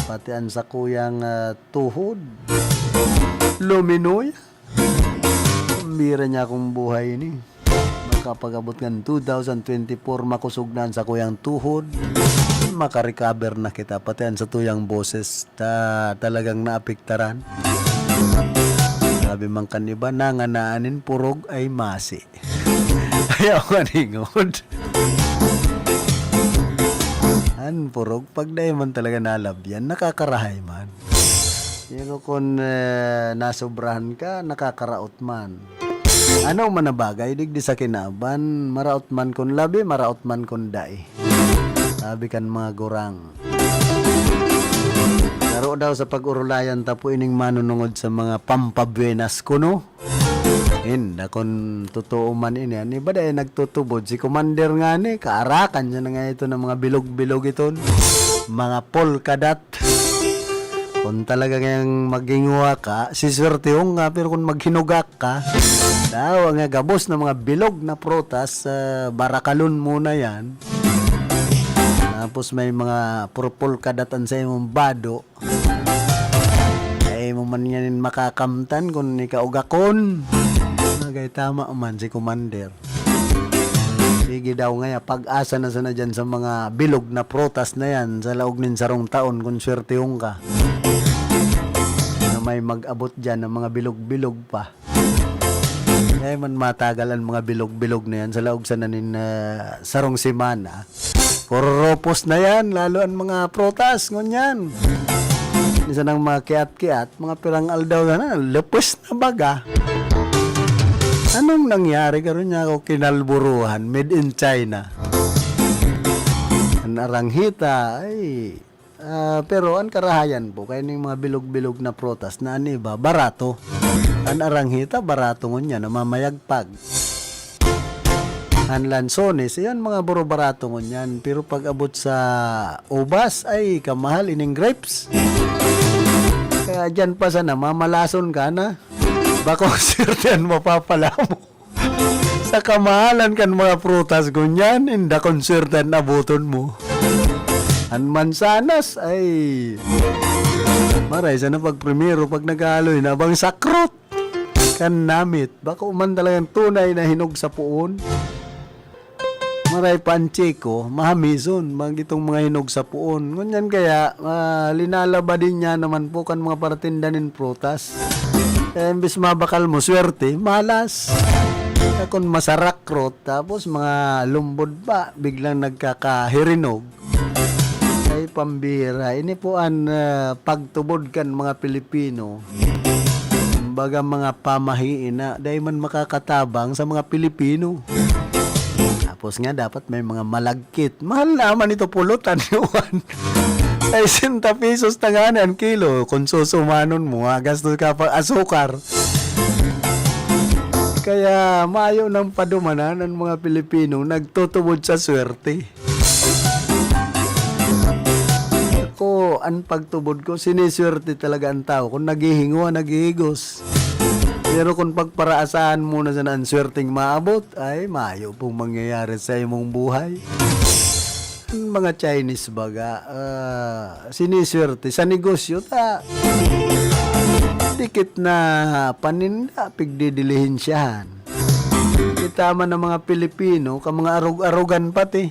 Pati an sakuyang, ah, tuhod. Luminoy. Pambira niya akong buhay ini. Kapag-abot kan two thousand twenty-four, makosog na an sakuyang tuhod. Makarecover na kita, pati an satuyang boses, ta-, talagang naapektaran. Sabi man kan iba, nanganaan nin purog ay masi. Ayaw maningod. An purog, pag dai man talaga nalabyan, nakakarahay man. Pero kun, eh, nasobrahan ka, nakakaraot man. Ano man na bagay, digdi sa kinaban, maraot man kun labi, maraot man kun dai. Sabi kan mga gurang. Saro daw sa pag-orolayan ta po ining manunungod sa mga pampabuenas kuno. Inda kun totoo man ini, an iba dai nagtutubod. Si Commander ngani, kaarakan niya na nga ito ng mga bilog-bilog iton. Mga polka dot. Kung talaga ngayang maghinguha ka, siswertehon ka, pero kung maghinugak ka, dawa nga gabos na mga bilog na prutas, ah, barakalon mo na yan. Tapos may mga purpol kadatan sa imong bado. Ay mo man nganin makakamtan kung ikaugakon. Nagay tama man si Commander. Sige daw ngaya, pag-asa na sana dyan sa mga bilog na prutas na yan sa laog nin sarong taon kung swertehon ka. Na may mag-abot dyan ng mga bilog-bilog pa. Kaya man matagal ang mga bilog-bilog na yan sa laog sana nin, ah, sarong semana. Puro ropos na yan, lalo ang mga prutas, ngunyan. Isa nang mga kiat-kiat, mga pirang aldaw na na, lupos na baga. Anong nangyari karon niya ako kinalburuhan, made in China? An aranghita, ay, ah, pero an karahayan po, kaya ning mga bilog-bilog na prutas na an iba, barato. An aranghita, barato ngunyan, namamayagpag. An lansones, yan mga buro-barato ngunyan. Pero pag abot sa ubas, ay, kamahal ining grapes. Kaya dyan pa sana, mamalason ka na. Bako swerte an mapapala mo. Sa kamahalan kan mga prutas ngunyan, inda kon swerte an aboton mo. An mansanas, ay, maray sana pag primero, pag naghaloy na, bang sakrot. Kan namit, bako man talagang tunay na hinog sa puon. Maray pa an chiko, mahamison, mag itong mga hinog sa puon. Ngunyan kaya, ah, linalaba din niya naman po kan mga paratinda nin prutas. Kaya imbis mabakal mo, swerte, malas. Kaya kung masarakrot, tapos mga lumbod pa, biglang nagkakahirinog. Ay, pambira. Ini po an, ah, pagtubod kan mga Pilipino. Kumbaga, mga pamahiin na dai man makakatabang sa mga Pilipino. Tapos nga, dapat may mga malagkit. Mahal naman ito, pulutan, Juan. Sesenta pesos na nga na ang kilo. Kung susumanon mo, ah, gastos ka pa asukar. Kaya mayo nang padumanan ang mga Pilipino nagtutubod sa swerte. Ako, an pagtubod ko, siniswerte talaga an tao. Kung naghihinguha, naghihigos. Pero kung pagparaasahan mo na sana an swerteng maabot, ay, mayo pong mangyayari sa imong buhay. An mga Chinese baga, ah, siniswerte sa negosyo ta. Dikit na paninda, pigdidilihensyahan. Kita man ang mga Pilipino, ka mga arog-arogan pati.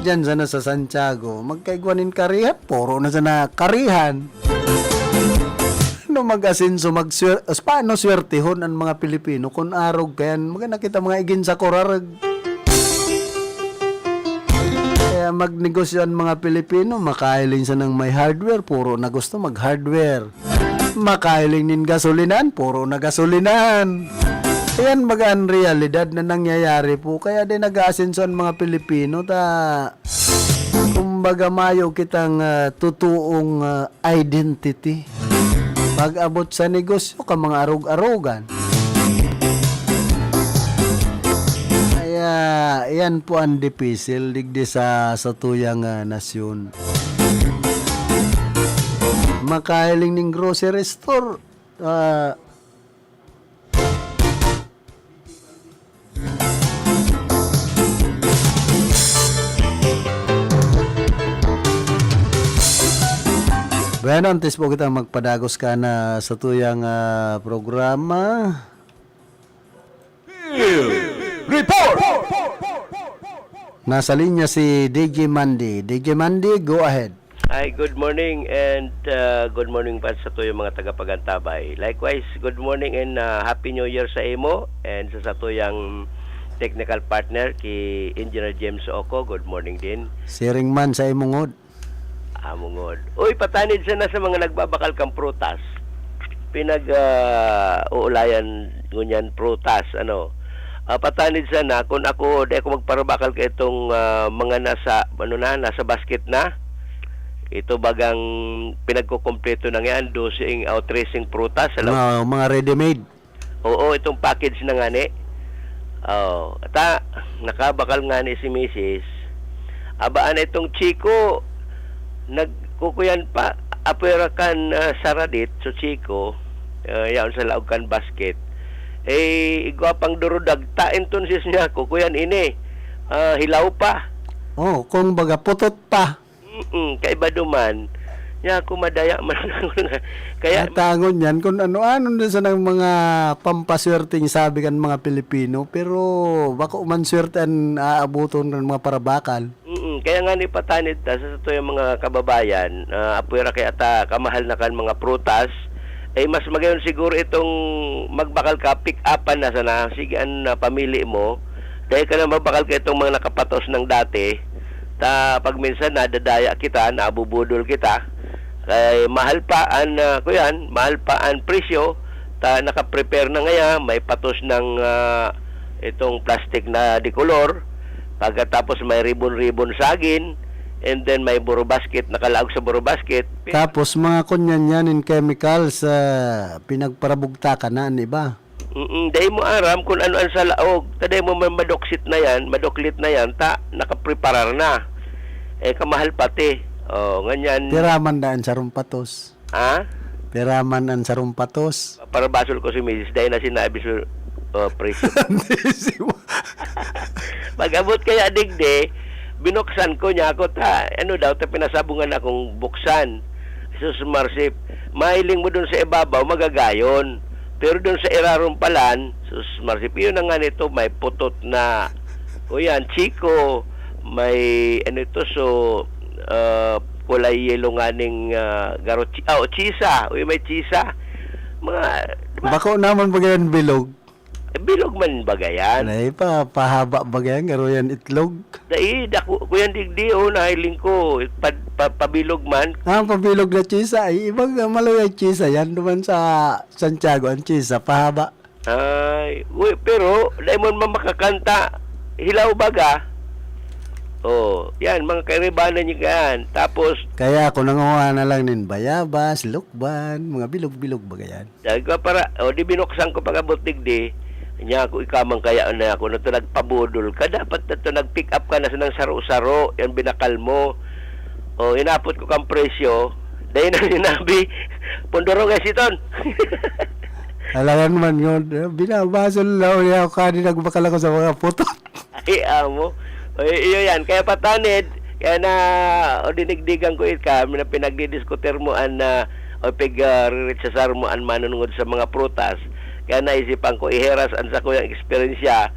Diyan sana sa Santiago, magkaigwa nin karihan, puro na sana karihan. Ano mag-asenso, magswer-, as-, paano swertehon ang mga Pilipino kung arog kayan? Maganda kita mga igin sa kurarag. Kaya magnegosyo ang mga Pilipino, makahiling sanang may hardware, puro na gusto mag-hardware. Makahiling nin gasolinan, puro na gasolinan. Ayan baga ang realidad na nangyayari po. Kaya din nag-aasenso ang mga Pilipino ta, kumbaga, mayo kitang, ah, totoong, ah, identity. Pag-abot sa negosyo ka, mga arog-arogan. Kaya, yan po ang dipisil digdi sa, sa tuyang, ah, nasyon. Makahiling ning grocery store, ah, Bueno, antes po kita magpadagos ka na sa tuyang, ah, programa. Feel Report! Nasa linya si D J Mandy. D J Mandy, go ahead. Hi, good morning and, uh, good morning pa sa tuyong mga tagapagantabay. Likewise, good morning and, uh, Happy New Year sa imo and sa satuyang technical partner ki Engineer James Oco. Good morning din. Siring man sa imo ngod. Amo ngod. Uy, patanid sana sa mga nagbabakal kan prutas. Pinag, ah, uulayan ngunyan prutas, ano. Ah, patanid sana, kun ako, di ako magparabakal ka itong, ah, mga nasa, ano na, nasa basket na. Ito bagang pinagkukumpleto na ngayon, doseng o treseng prutas, ano? Mga, mga ready-made. Oo, itong package na ngani. Oo. Ata, nakabakal ngani si misis. Aba, ana itong Chico, nagkukuyan pa, apwera kan, ah, saradit, so Chico, ah, yaon sa laog kan basket. Eh, igwa pang durudag, ta entonces niya, kukuyan ini. Ah, hilaw pa. Oh, kung baga, putot pa. Mm, kaiba duman. Niya ako madaya man. Kaya Tatangon yan kung ano-ano na sanang mga pampaswerteng sabi kan mga Pilipino, pero bako man swerte an aaboton kan mga parabakal. Mm, kaya nga ni patanid ta sa satuyang mga kababayan, ah, apwera kaya ta kamahal na kan mga prutas, eh, mas magayon siguro itong magbakal ka, pick upan na sana, sige an, ah, pamili mo, dahil ka na magbakal ka itong mga nakapatos ng dati, ta pag minsan nadadaya kita, nabubudol kita, kay mahal pa an, ah, kuyan, mahal pa an presyo, ta naka-prepare na ngaya, may patos ng, ah, itong plastic na de color, pagkatapos may ribbon-ribbon saging, and then may buro basket, nakalaog sa buro basket. Tapos mga kunyan yan in chemicals, ah, pinagparabugtakan na an iba. Mm, dai mo aram kun ano an sa laog. Ta dai mo man maduksit na yan, maduklit na yan, ta nakapreparar na. Eh, kamahal pati. Oh, nganyan. Pira man daan sarong patos? Ha? Pira man an sarong patos? Parabasol ko si misis, dai na sinabi so, oh, presyo. Antisimo. Pag-abot kaya digdi, binuksan ko niya ako, ta, ano daw, ta pinasabungan akong buksan. Sus, Marsip, mahiling mo dun sa ibabaw, magagayon. Pero dun sa irarom palan, sus, Marsip, yun na nga nito, may putot na, o yan, Chico, may, ano ito, so, ah, kulay yelo nga ning, ah, garo, chi-, ah, o, chisa, uy, may chisa. Mga, di ba? Bako naman baga yan bilog. Eh, bilog man baga yan. Ay, pa, pahaba baga yan, garo yan itlog. Dai, dako, kuyan digdi, oh, nahiling ko, pa, pa, pabilog man. Ah, pabilog na chisa. Ay, ibang, ah, maluyag chisa yan. Duman sa Santiago, ang chisa, pahaba. Ay, uy, pero, dai mo man makakanta, hilaw baga. Oh, yan, mga kaibanan niya yan. Tapos, Kaya ako nanguha na lang nin bayabas, lukban, mga bilog-bilog baga yan. Sabi ko, para, o, di binuksan ko pag-abot digdi, niya ako, ikaw man kaya na ako, na ito nagpabudol ka, dapat na ito nag-pick up ka na sa nang saro-saro, yung binakal mo. O, inapot ko kang presyo, dahil na sinabi, "Pundoro nga siton." Alangan man yun, eh, binabasol na ulit ako, kani nagbakal ako sa mga putot. Ay, amo. O, i-, iyo yan. Kaya patanid, kaya na, o dinigdigan ko ika, na pinagdidiskutir mo an, ah, o pig, ah, riritsasar mo an manunungod sa mga prutas. Kaya naisipan ko, iheras an sakuyang eksperyensya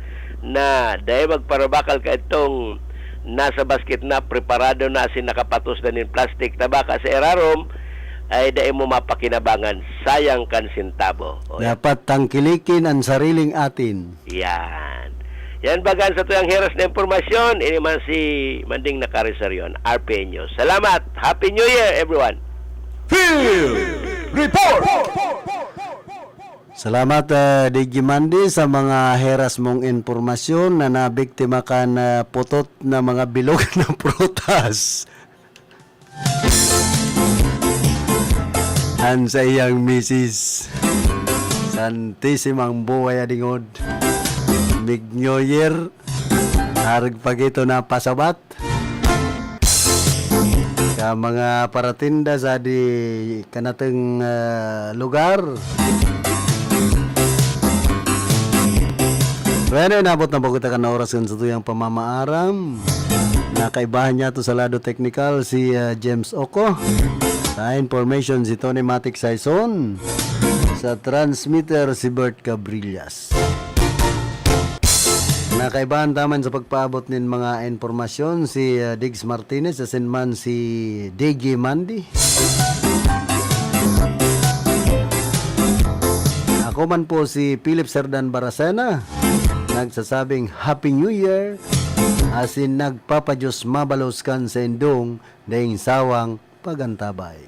na dahil magparabakal ka itong nasa basket na, preparado na, asin nakapatos na nin plastic na baka sa irarom, ay dai mo mapakinabangan, sayang kan sentabo. O, yan. Dapat tangkilikin an sariling atin. Yan. Yan bagan sa tuyang heras na impormasyon, ini man si Manding Nakarisaryon, R P N News. Salamat! Happy New Year, everyone! Field Report! Salamat, ah, D J Mandy, sa mga heras mong impormasyon na nabiktima kan, ah, putot na mga bilog na prutas. An saiyang misis. Santisimang buhay, adingod. Mig New Year. Arog pa gito na pasabat. Sa mga paratinda sa di kanateng, ah, lugar. Bueno, inabot na po kita kan oras kan satuyang pamamaaram. Nakaibahan niya to sa lado teknikal si, ah, James Oco. Sa information, si Tony Matic Saison. Sa transmitter, si Bert Cabrillas. Nakaibahan taman sa pagpaabot nin mga impormasyon si, ah, Diggs Martinez asin man si D J Mandy. Ako man po si Philip Serdan Baracena, nagsasabing Happy New Year, asin nagpapadiyos mabalos kan sa indong daing sawang pagantabay.